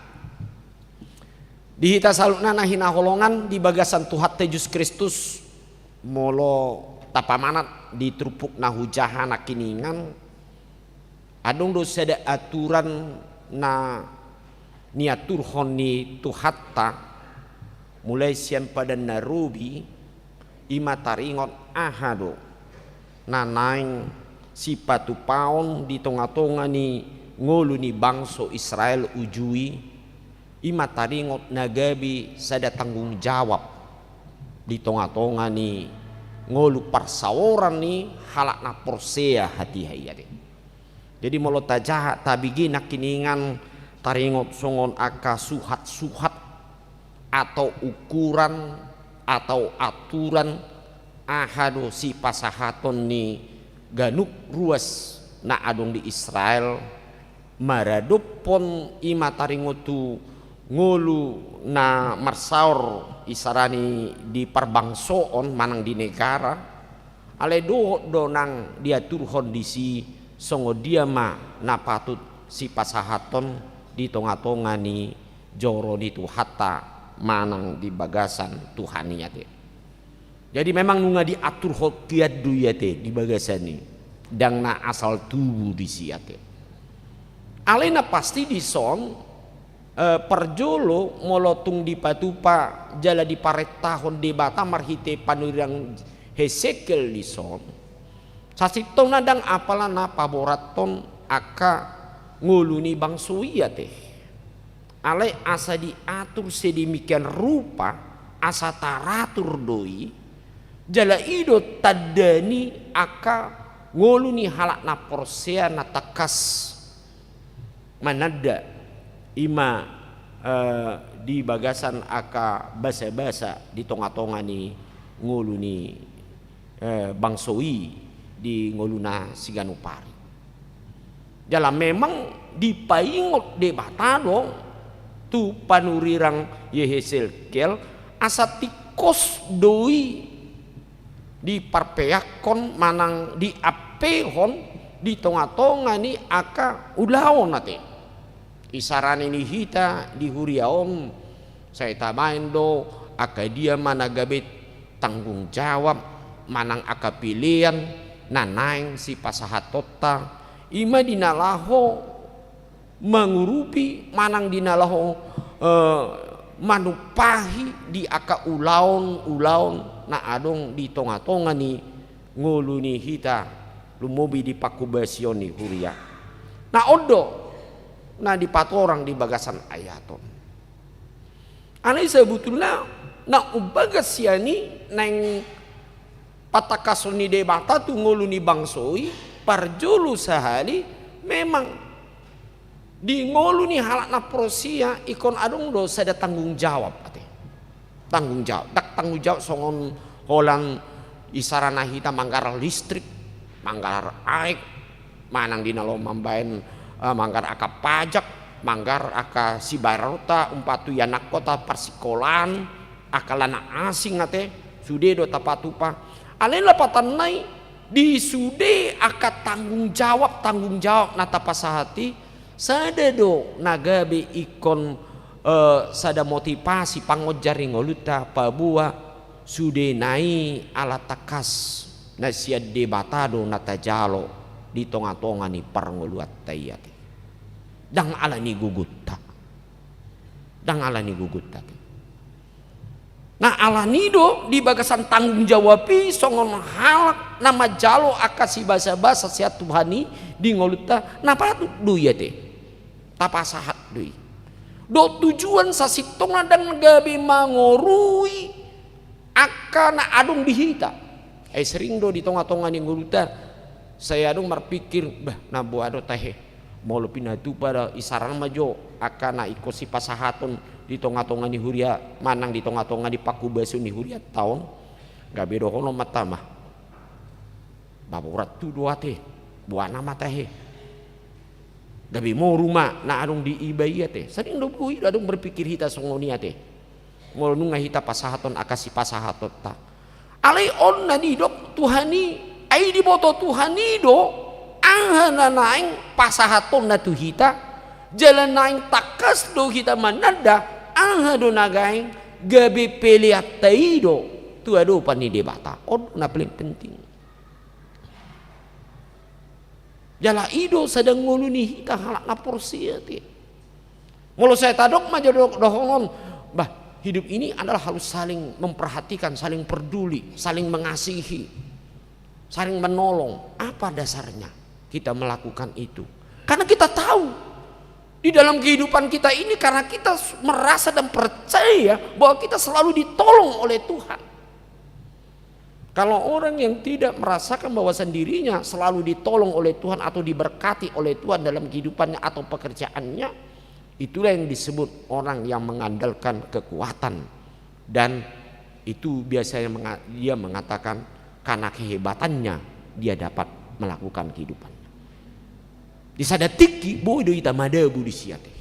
Di hita saluhutna na hinaholongan di bagasan Tuhanta Jesus Kristus, molo tapamanat di turpuk na hujaha nangkiningan, adong do sada aturan na niaturhon ni Tuhanta, mulai sian Padan na Robi, i ma taringot aha do na naeng sipatupaon di tonga-tonga ni ngolu ni bangso Israel uju i, i ma taringot na gabe sada tanggung jawab di tonga-tonga ni ngolu parsaoran ni halak na porsea hatiha i ate. Jadi molo tajaha tabege nangkiningan taringot songon angka suhat-suhat atau ukuran atau aturan, aha do sipasahaton ni ganup ruas na adong di Israel, maradophon i ma taringot tu ngolu na marsaor isarani di parbangsoon manang di negara, alai dohot do nang diaturhon disi songon dia ma na patut sipasahaton di tonga-tonga ni joro ni Tuhanta manang di bagasan Tuhan i ate. Jadi memang nunga diaturhon Tuhan do i ate di bagasan i. Ndang na asal tubu disi ate. Alai na pasti dison, eh, parjolo molo tung dipatupa jala diparentahon Debata marhite panurirang Hesekiel dison, sasintongna ndang apala na paborathon angka ngolu ni bangso i ate. Alai asa diatur sedemikian rupa, asa taratur do i, jala i do tanda ni angka ngolu ni halak na porsea na tangkas mananda, i ma, eh, di bagasan angka basabasa di tongatonga ni ngolu ni, eh, bangso i di ngoluna siganup ari. Jala memang dipaingot Debata do tu panurirang Hesekiel asa tingkos do i diparpeakhon manang diampehon di tongatonga ni angka ulaon ate. Isarana ni hita di huria on, sai tabaen do angka dia ma na gabe tanggung jawab manang angka pelean na naeng sipasahatonta, i ma di na laho mangurupi manang di na laho, eh, manumpahi di angka ulaon-ulaon na adong di tongatonga ni ngolu ni hita, lumobi di pangkobasion ni huria. Na on do na dipatorang di bagasan ayat on. Alai sabutulna na umbagas sian i naeng patangkashon ni Debata tu ngolu ni bangso i, parjolo sahali memang di ngolu ni halak na porsea ingkon adong do sada tanggung jawab ate. Tanggung jawab, ndang tanggung jawab songon holan isarana hita manggarar listrik, manggarar aek, manang di na laho mambaen, eh, manggarar angka pajak, manggarar angka sibayaronta umpama tu ianakhonta parsikolaan, angka na asing ate, sude do tapatupa. Alai lapatanna i, di sude angka tanggung jawab, tanggung jawab na tapasahat i, sada do na gabe ingkon, eh, sada motivasi pangonjar ni ngolunta, paboa sudena i ala tangkas na sian Debata do na tajalo di tongatonga ni parngoluanta i ate. Ndang ala ni gogonta. Ndang ala ni gogonta ate. Nah, alani do di bagasan tanggung jawab i songon halak na manjalo angka sibasabasa sian Tuhan i di ngolunta, na patut do i ate. Tapasahat do i. Dohot tujuan sasintongna ndang gabe mangorui angka na adong di hita. Ai sering do di tongatonga ni ngolunta, sai adong marpikir, bah, na boha do tahe. Molo pinatupa do isarana ma jo angka na ingkon sipasahaton di tongatonga ni huria, manang di tongatonga ni pangkobasion ni hurianta on, gabe dohonon ma hita ma, bah, borat tu do ate, boha nama tahe. Gabe moru ma na adong di iba i ate. Sering do boi do adong marpikir hita songon i ate. Molo nunga hita pasahathon angka sipasahatonta. Alai on na nidok Tuhan i, ai diboto Tuhan i do, aha na naeng pasahatonna tu hita, jala naeng tangkas do hita mananda, aha do na naeng gabe peleanta i do tu adopan ni Debata. On na paling penting. Jala i do sada ngolu ni hita halak na porsea ate. Molo sai tadok ma jo do-, dohonon, bah, hidup ini adalah harus saling memperhatikan, saling peduli, saling mengasihi, saling menolong. Apa dasarnya kita melakukan itu? Karena kita tahu di dalam kehidupan kita ini, karena kita s-, merasa dan percaya bahwa kita selalu ditolong oleh Tuhan. Kalau orang yang tidak merasakan bahwa dirinya selalu ditolong oleh Tuhan atau diberkati oleh Tuhan dalam kehidupannya atau pekerjaannya, itulah yang disebut orang yang mengandalkan kekuatan. Dan itu biasanya menga-, dia mengatakan karena kehebatannya dia dapat melakukan kehidupannya. Di sada tingki, boi do hita madabu disi ate.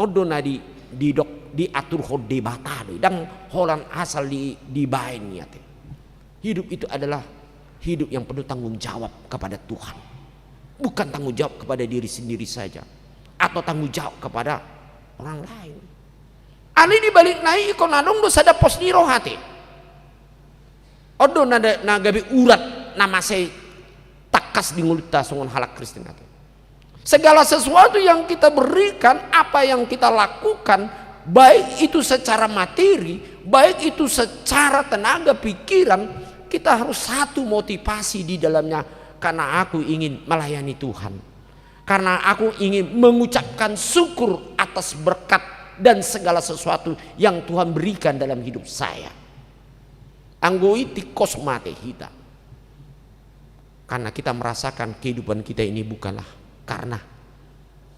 On do na di, didok, diaturhon Debata do i, ndang holan asal di, dibaen i ate. Hidup itu adalah hidup yang penuh tanggung jawab kepada Tuhan. Bukan tanggung jawab kepada diri sendiri saja atau tanggung jawab kepada orang lain. Alai di balik na i ingkon adong do sada pos ni roha ate. On do na, na gabe urat na mansai tangkas di ngolunta songon halak Kristen ate. Segala sesuatu yang kita berikan, apa yang kita lakukan, baik itu secara materi, baik itu secara tenaga pikiran, kita harus satu motivasi di dalamnya, karena aku ingin melayani Tuhan. Karena aku ingin mengucapkan syukur atas berkat dan segala sesuatu yang Tuhan berikan dalam hidup saya. Anggo i tingkos ma ate hita. Karena kita merasakan kehidupan kita ini bukanlah karena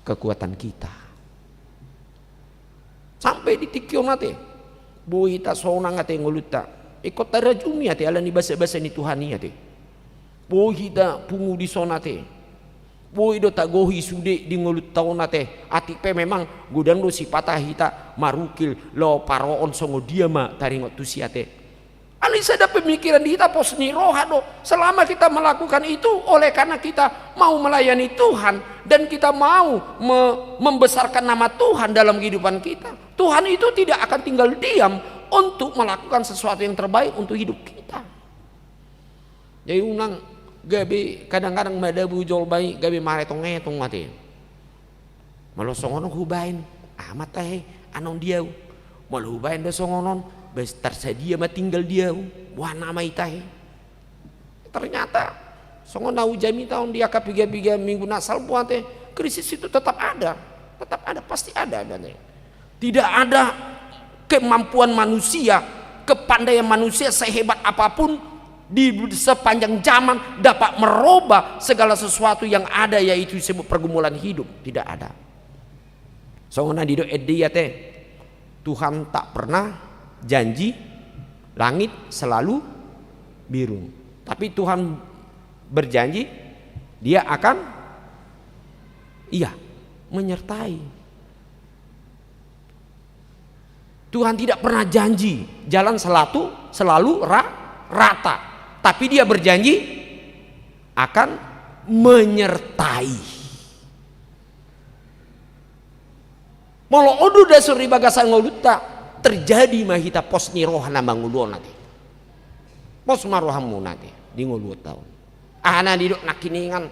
kekuatan kita. Sampe di tingki on ate, boi hita sonang ate ngolunta. Ingkon tarajumi ate ala ni basabasa ni Tuhan i ate. Boi hita pungu dison ate. Boi do tagohi sude di ngolunta on ate. Atik pe memang godang do sipata hita marungkil laho paroon songon dia ma taringot tusi ate. Alai sada pemikiran di hita, pos ni roha do. Selama kita melakukan itu oleh karena kita mau melayani Tuhan dan kita mau me-, membesarkan nama Tuhan dalam kehidupan kita, Tuhan itu tidak akan tinggal diam untuk melakukan sesuatu yang terbaik untuk hidup kita. Jadi unang gabe kadang-kadang madabu jolma i gabe maretong-etong ate. Molo songon on hubaen, aha ma tahe, annon di ahu. Molo hubaen do songon on, bes tarsadia ma tinggal di ahu. Boha nama i tahe. Ternyata songon na hujamita on di angka piga-piga minggu na salpu ate, krisis itu tetap ada. Tetap ada, pasti ada, ada ate. Tidak ada kemampuan manusia, kepandaian manusia sehebat apapun di sepanjang zaman dapat merubah segala sesuatu yang ada, yaitu disebut pergumulan hidup. Tidak ada. Songon na didok ende i ate, Tuhan tak pernah janji langit selalu biru. Tapi Tuhan berjanji, Dia akan, iya, menyertai. Tuhan tidak pernah janji jalan selatu, selalu ra-, rata. Tapi Dia berjanji akan menyertai. Molo on do dasor di bagasan ngolunta, terjadi ma hita pos ni roha na mangolu on ate. Pos ma rohamuna ate di ngolunta on. Aha na didok nangkiningan?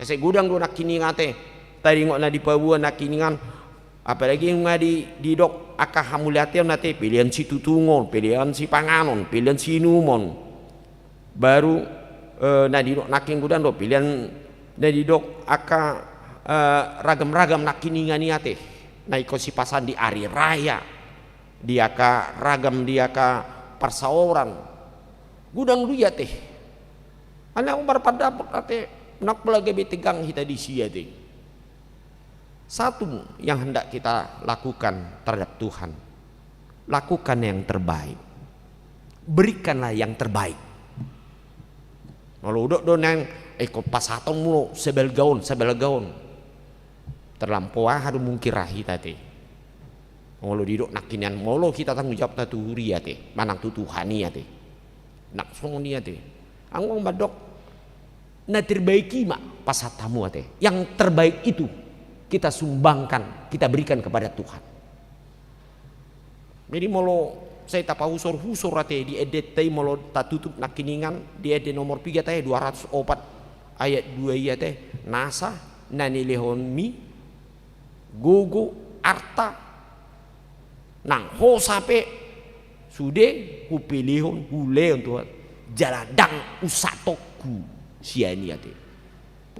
Asa godang do nangkiningan ate. Taringot na dipaboa nangkiningan. Apalagi nga di, didok angka hamuliateon ate, pelean situtungon, pelean sipanganon, pelean siinumon. Baru, eh, na didok nangkin godang do, pelean na didok angka, eh, ragam-ragam nangkiningan i ate. Na ingkon sipasahat di ari raya, di angka ragam, di angka parsaoran. Godang do i ate. Alai ahu marpandapot ate, ndang pola gabe tegang hita disi ate. Satu yang hendak kita lakukan terhadap Tuhan, lakukan yang terbaik. Berikanlah yang terbaik. Molo hudok do nang, eh, ingkon pasahatonmu sabalga on, sabalga on. Terlampau aha do mungkin ra hita ate. Molo didok nangkiningan, molo hita tanggung jawabta tu huria ate, manang tu Tuhan i ate. Ndang songon i ate. Anggo ahu mandok, na terbaik i ma pasahat hamu ate. Yang terbaik itu kita sumbangkan, kita berikan kepada Tuhan. Jadi molo sai tapahusor-husor ate di endenta i, molo tatutup nangkiningan di ende nomor piga tahe, dua ratus opat ayat dua i ate, nasa na nilehonmi gogo, arta, nang hosa pe sude hupelehon, hulehon Tuhan, jala ndang unsatongku sian i ate.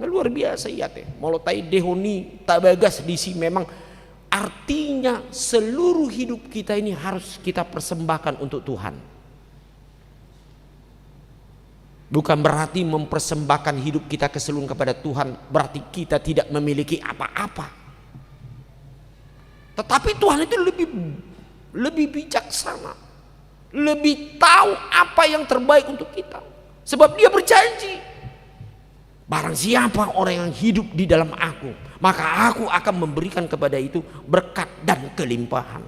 Nah, luar biasa i ate. Molo taendehon i, tabagas disi, memang artinya seluruh hidup kita ini harus kita persembahkan untuk Tuhan. Bukan berarti mempersembahkan hidup kita keseluruhan kepada Tuhan, berarti kita tidak memiliki apa-apa. Tetapi Tuhan itu lebih, lebih bijaksana, lebih tahu apa yang terbaik untuk kita. Sebab Dia berjanji, "Barang siapa orang yang hidup di dalam Aku, maka Aku akan memberikan kepada itu berkat dan kelimpahan."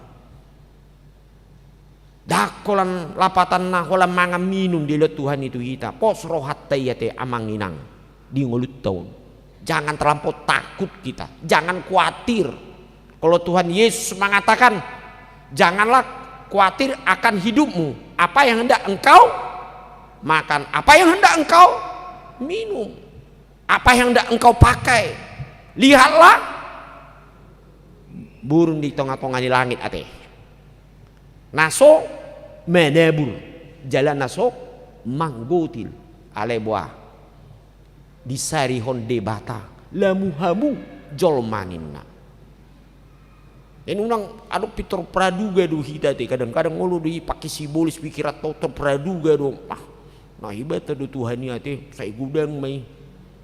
Ndang holan lapatanna, holan mangan minum dilehon Tuhan i tu hita. Pos rohanta i ate, amang inang, di ngolunta on. Jangan terlampau takut kita, jangan khawatir. Kalau Tuhan Yesus mengatakan, Janganlah khawatir akan hidupmu. Apa yang hendak engkau makan, apa yang hendak engkau minum, apa yang hendak engkau pakai. Lihatlah burung di tonga-tonga ni langit ate. Na so manabur, jala na so manggotil. Alai boha? Disarihon Debata lamu hamu jolma ninna. Jadi unang adong pintor praduga do hita ate, kadang-kadang olo do i pake sibolis pikiran to, terpraduga do. Ah, Naibata do Tuhan i ate, sai godang ma i.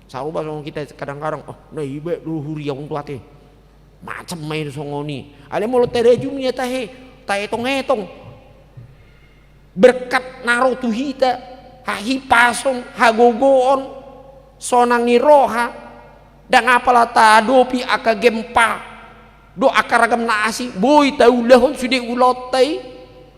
Sarupa songon hita kadang-kadang, oh, Naiba do huriaon tu ate. Macam ma i songon i. Alai molo tarajumi na tahe, taetong-etong berkat na ro tu hita, hahipason, hagogoon, sonang ni roha, ndang apala taadopi angka gempa dohot angka ragam na asing, boi taulahon sude ulaonta i.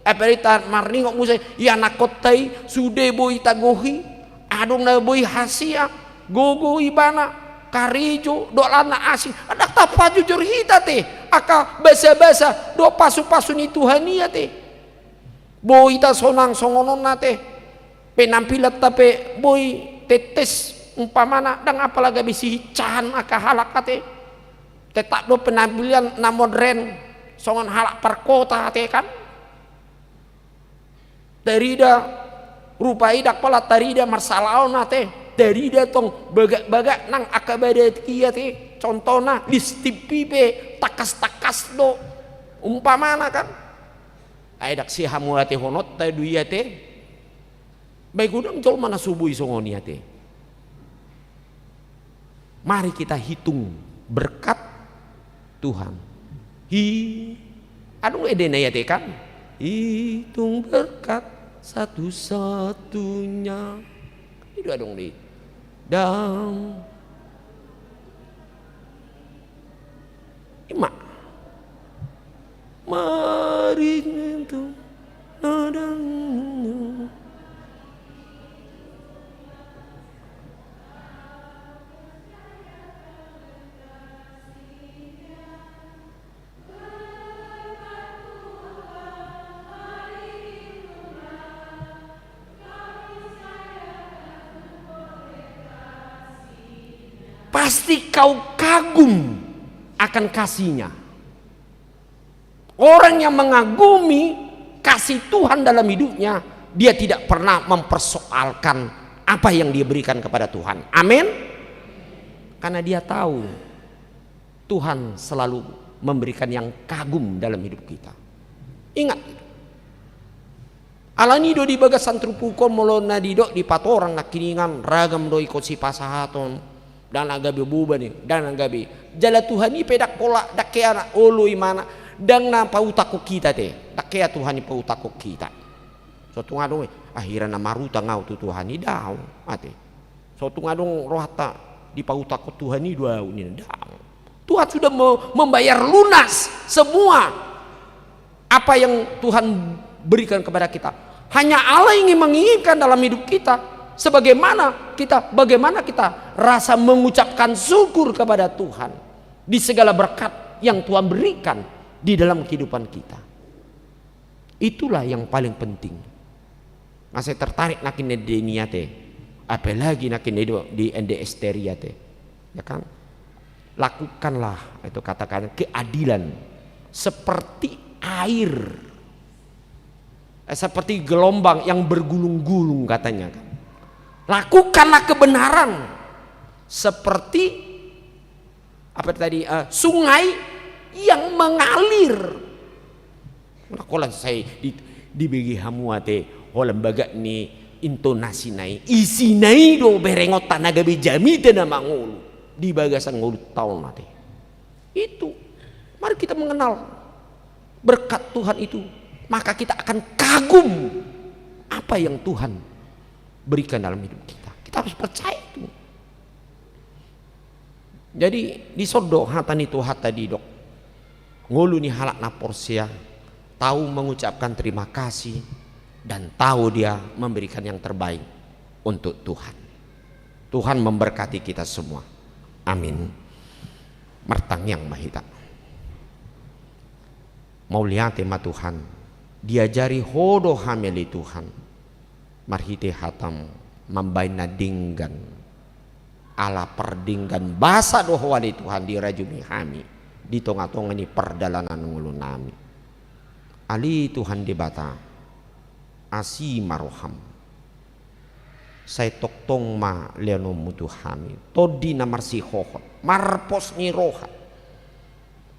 Apalagi tahe marningot muse, ianakhonta i sude boi tagohi, adong na boi hasea, gogo ibana, karejo dohot na asing. Ndang tapajojor hita ate angka basa-basa dohot pasu-pasu ni Tuhan i ate. Boi ta sonang songon on ate. Penampilanta pe boi tetes umpamana, ndang apala gabe sihinsahan angka halak ate. Tetap do penampilan na modern songon halak parkota ate kan. Tarida rupa i ndang apala tarida marsalaon ate. Tarida tong bagak-bagak nang angka badan i ate. Contohna listip i pe tangkas-tangkas do umpamana kan. Ai ndang sihamuatehononta do i ate. Baik godang jolma na so boi songon i ate. Mari kita hitung berkat Tuhan. Hi, adong ede na i ate kan? Hitung berkat satu-satunya. I do adong di. Dang. Ima. Mari nyentuh nadang. Pasti kau kagum akan kasihnya. Orang yang mengagumi kasih Tuhan dalam hidupnya, dia tidak pernah mempersoalkan apa yang dia berikan kepada Tuhan. Amin. Karena dia tahu Tuhan selalu memberikan yang kagum dalam hidup kita. Ingat itu. Alani do di bagasan turpuk on molo na didok dipatorang nangkiningan ragam do ingkon sipasahaton, ndang na gabe boban i, ndang na gabe. Jala Tuhan i pe ndang pola, ndang hea na olo imana, ndang na pautakhon hita ate, ndang hea Tuhan i pautakhon hita. So tung adong, ah, hira na marutang au tu Tuhan i, daong ate. So tung adong rohanta dipautakhon Tuhan i do au ninna, daong. Tuhan sudah me-, membayar lunas semua apa yang Tuhan berikan kepada kita. Hanya Allah ingin menginginkan dalam hidup kita, sebagaimana kita, bagaimana kita rasa mengucapkan syukur kepada Tuhan di segala berkat yang Tuhan berikan di dalam kehidupan kita. Itulah yang paling penting. Masa tertarik nangkin ende ni ate, apalagi nangkin ende di ende Ester i ate, ya kan? Lakukanlah itu, katakan keadilan seperti air, eh, seperti gelombang yang bergulung-gulung katanya kan. Lakukanlah kebenaran seperti apa tadi, eh, sungai yang mengalir. Nah, holan sai di, dibege hamu ate holan bagak ni intonasi na i, isi na i do berengonta na gabe jamita na mangolu di bagasan ngolunta on ate. Itu. Mari kita mengenal berkat Tuhan itu, maka kita akan kagum apa yang Tuhan berikan dalam hidup kita. Kita harus percaya itu. Jadi, dison do hata ni Tuhanta didok, ngolu ni halak na porsea tahu mengucapkan terima kasih dan tahu dia memberikan yang terbaik untuk Tuhan. Tuhan memberkati kita semua. Amin. Martangiang ma hita. Mauliate ma Tuhan, diajari Ho do hami ale Tuhan, marhite hataM mambahen na denggan, ala pardenggan basa do Ho ale Tuhan dirajumi hami di tonga-tonga ni pardalanan ngolunami. Ale Tuhan Debata, asi ma rohaM. Sai tongtong ma lehononMu tu hami tondi na marsihohot, marpos ni roha,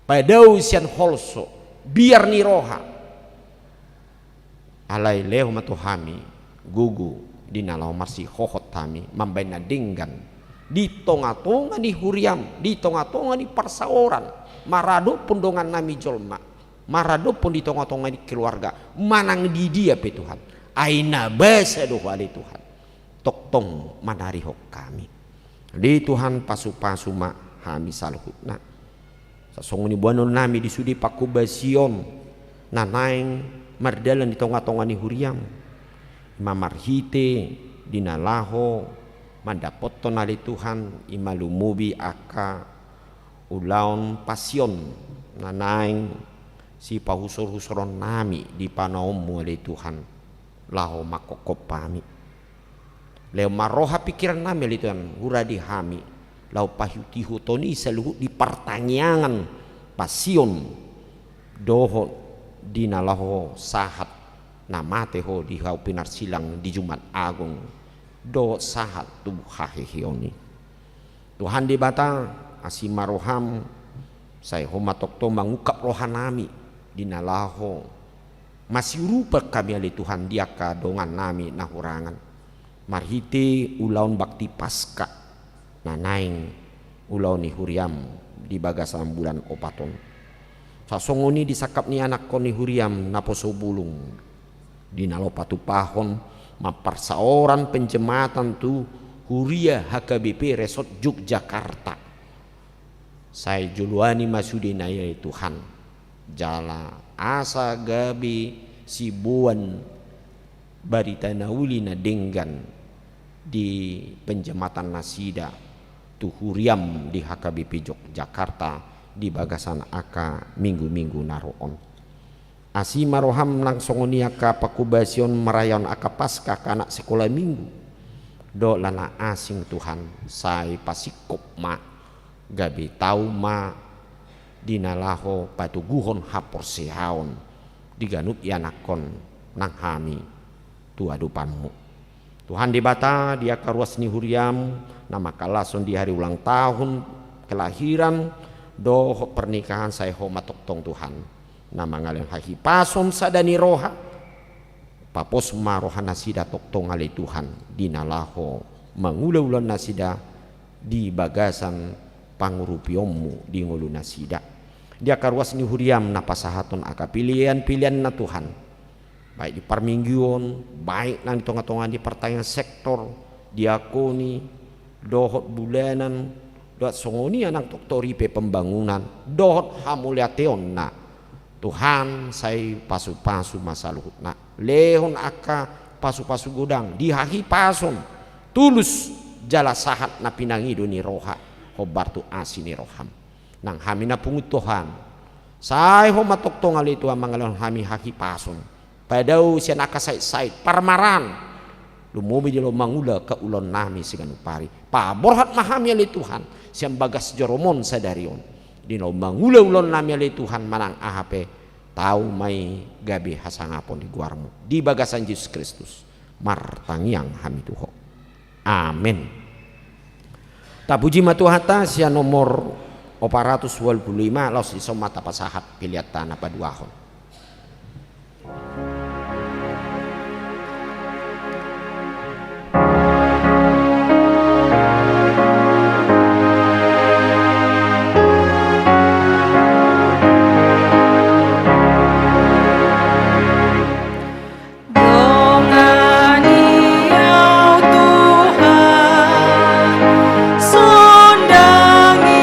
padao sian holso, biar ni roha. Alai lehon ma tu hami gogo di na laho marsihohot hami mambahen na denggan di tonga-tonga ni huriaM, di tonga-tonga ni parsaoran, maradophon dongannami jolma, maradophon di tonga-tonga ni keluarga, manang di dia pe Tuhan. Ai na basa do Ho ale Tuhan, tongtong manarihon hami. Ale Tuhan, pasu-pasu ma hami saluhutna. Sai songon i boanonnami di sude pangkobasion na naeng mardalan di tonga-tonga ni huriaM, i ma marhite di na laho mandapothon ale Tuhan, i ma lumobi angka ulaon pasion na naeng sipahusor-husoronnami di panaonMu ale Tuhan, laho mangkophop hami. Lehon ma roha pingkirannami ale Tuhan, hurade hami laho paihuthon i saluhut di partangiangan pasion dohot di na laho sahat na mate Ho di hau pinarsilang di Jumat Agung, dohot sahat tu haheheon i. Tuhan Debata, asi ma rohaM, sai Ho ma tongtong mangungkap rohanami di na laho masiurupan hami ale Tuhan di angka dongannami na hurangan, marhite ulaon bakti Paska na naeng ulaon ni huriaM di bagasan bulan opat on. Sai songon i di sangkap ni anakkon ni huriaM naposo bulung, di na laho patupahon mamparsaoran penjematan tu huria H K B P Resort Yogyakarta. Sai joloani ma sudena i ale Tuhan, jala asa gabe siboan barita na uli na denggan di penjematan nasida tu huriaM di H K B P Yogyakarta di bagasan angka minggu-minggu na ro on. Asi ma rohaM nang songon i angka pangkobasion marayahon angka Paska angka anak sikola minggu, dohot na asing Tuhan, sai pasingkop ma, gabe tau ma di na laho patoguhon haporseaon di ganup ianakhon nang hami tu adopanMu. Tuhan Debata, di angka ruas ni huriaM na mangkalashon di hari ulang tahun kelahiran dohot pernikahan, sai Ho ma tongtong Tuhan na mangalehon hahipason sada ni roha. Papos ma rohanasida tongtong ale Tuhan di na laho mangula ulaonnasida di bagasan pangurupionMu di ngolunasida. Di angka ruas ni huriaM na pasahathon angka pilihan-pilihanna Tuhan, baik di parmingguon, baik nang di tonga-tonga ni partangiangan sektor, diakoni, dohot bulanan, dohot songon i nang tongtong ripe pembangunan, dohot hamauliateonna. Tuhan, sai pasu-pasu ma saluhutna. Lehon angka pasu-pasu godang di hahipason, tulus jala sahat na pinangido ni roha hombar tu asi ni rohaM. Nang hami na pungu Tuhan, sai Ho ma tongtong ale Tuhan mangalehon hami hahipason, padao sian angka sait-sait, parmaraan, lumobi di laho mangula angka ulaonnami siganup ari. Paborhat ma hami ale Tuhan sian bagas joroMon sadari on, di laho mangula ulaonnami ale Tuhan manang aha pe, tau ma i gabe hasangapon di goarMu. Di bagasan Jesus Kristus martangiang hami tu Ho. Amen. Tapuji ma Tuhanta. Sian nomor opat ratus walu pulu lima, laos dison ma tapasahat pelean na paduahon. Dongani au Tuhan, sondangi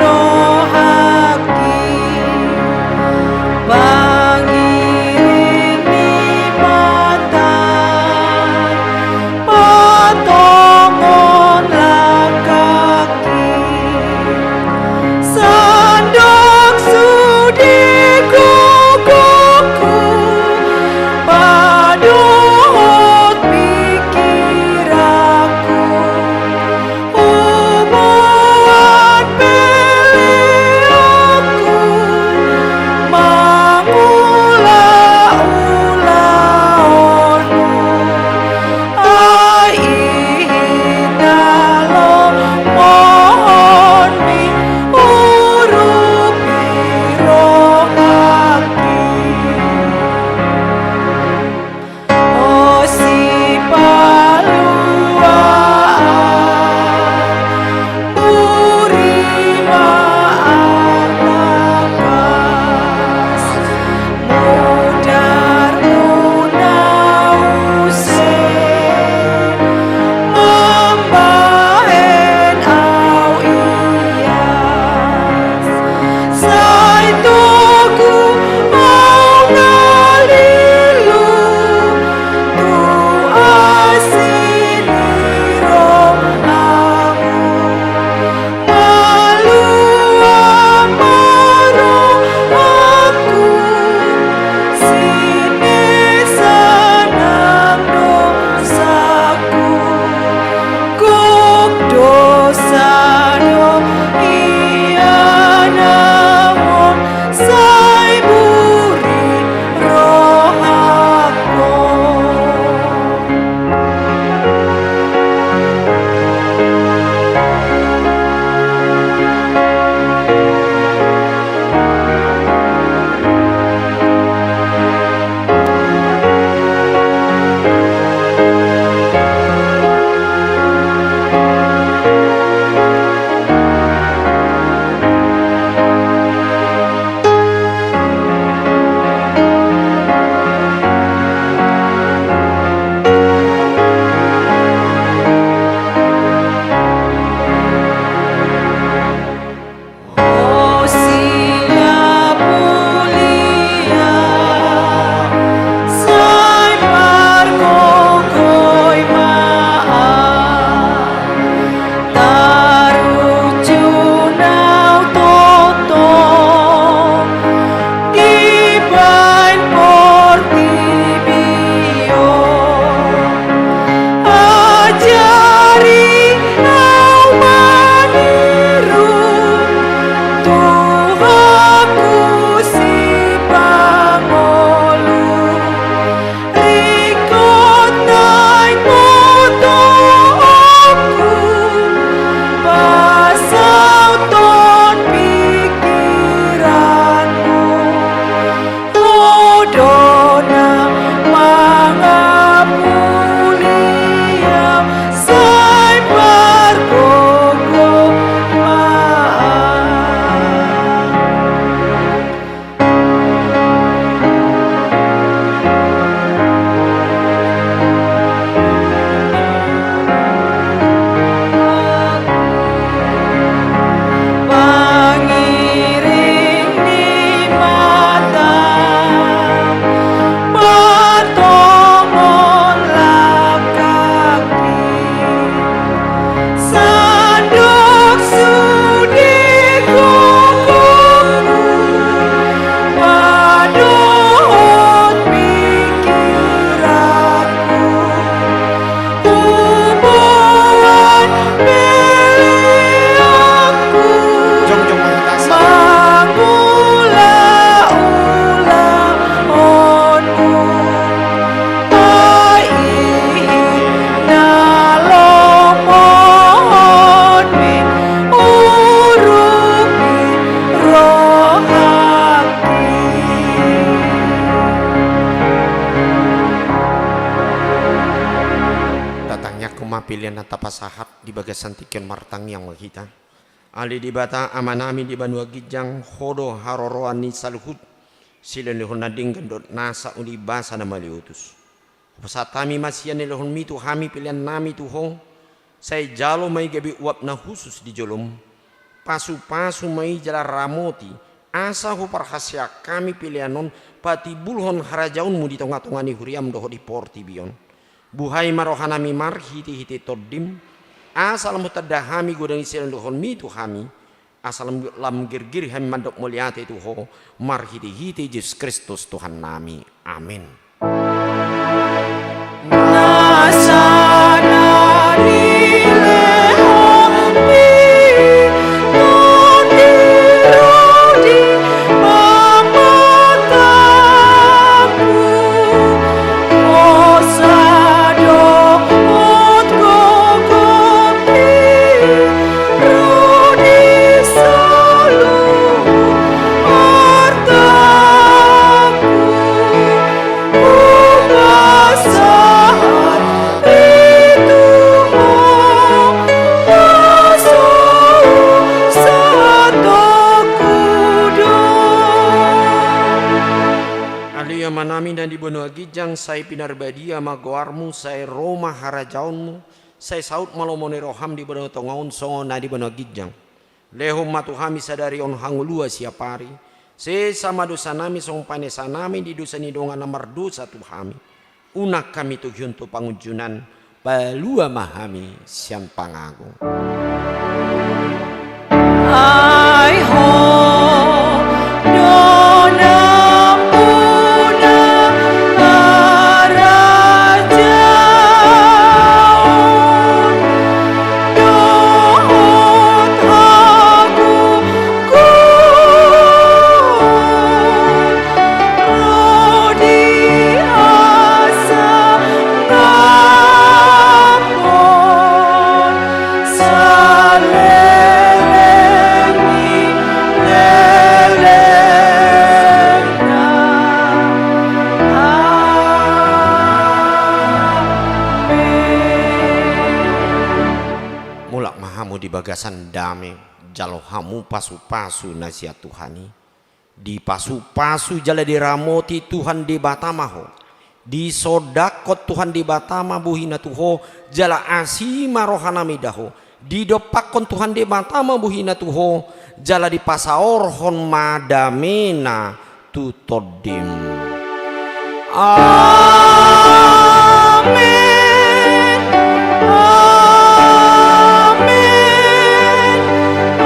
rohangki, Pelean na tapasahat di bagasan tingki on, martangiang ma hita. Ale Debata Amanami di banua ginjang, Ho do haroroan ni saluhut silehonlehon na denggan dohot nasa uli basa na maleotus. Hupasahat hami ma sian nilehonmi tu hami peleannami tu Ho, sai jalo ma i gabe uap na hushus di jolom. Pasupasu ma i jala ramoti, asa huparhaseang hami pelean on patimbulhon harajaonmu di tongatonga ni huriam dohot di portibi on. Buhai ma rohanami marhitehite Tondim, asa lam hutanda hami godang ni silehonlehonmi tu hami, asa lam, lam girgir hami mandok mauliate tu Ho, marhitehite Jesus Kristus Tuhannami. Amen. Ale Amanami na di banua ginjang, sai pinarbadia ma goarmu, sai ro ma harajaonmu, sai saut ma lomo ni roham di banua tonga on songon na di banua ginjang. Lehon ma tu hami sadari on hangoluan siapari. Sesa ma dosanami songon panesanami di dosa ni dongan na mardosa tu hami. Unang hami togihon tu pangunjunan, palua ma hami sian pangago. Ai Ho do nampuna harajaon dohot hagogoon, ro di hasangapon saleleng ni lelengna. Amen. Mulak ma hamu di bagasan dame, jalo hamu pasupasu na sian Tuhan i. Dipasupasu jala diramoti Tuhan Debata ma ho. Disondangkon Tuhan Debata ma bohina tu ho, jala asi ma rohanami da ho. Didompakkon Tuhan Debata ma bohina tu ho, jala dipasaorhon ma damena tu tondim. Amen. Amen. Amen.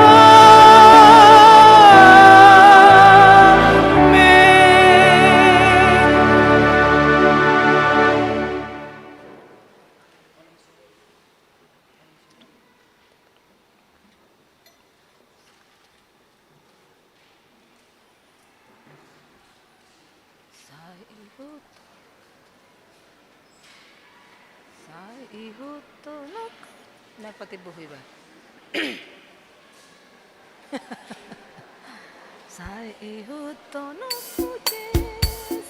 Sai ihut, sai ihuthononku. Na patimbo ho iba. Sai ihuthononku Jesus.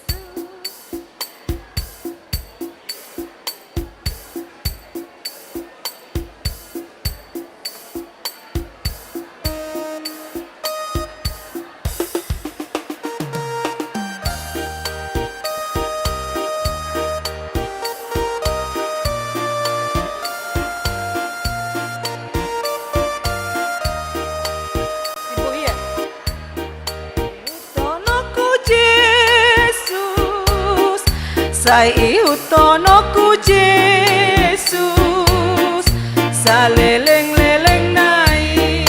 Ihuthononku Jesus, sai ihuthononku Jesus, salelenglelengna i.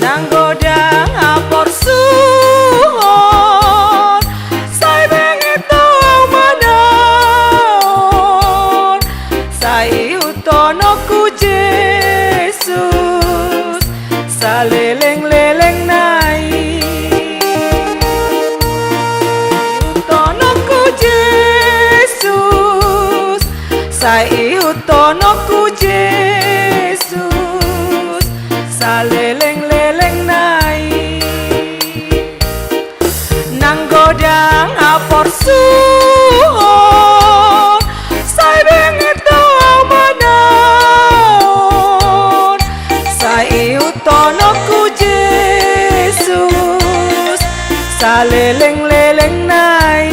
Nang godang haporsuhon, sai benget do au manang, sai ihuthononku Jesus, salelenglelengna i. Ihuthononku Jesus, sai ihuthononku Jesus, salelenglelengna i. Nang godang haporsuhon, sai benget do Leleng-leleng nai.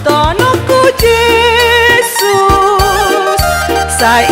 Tonongku Jesus, sai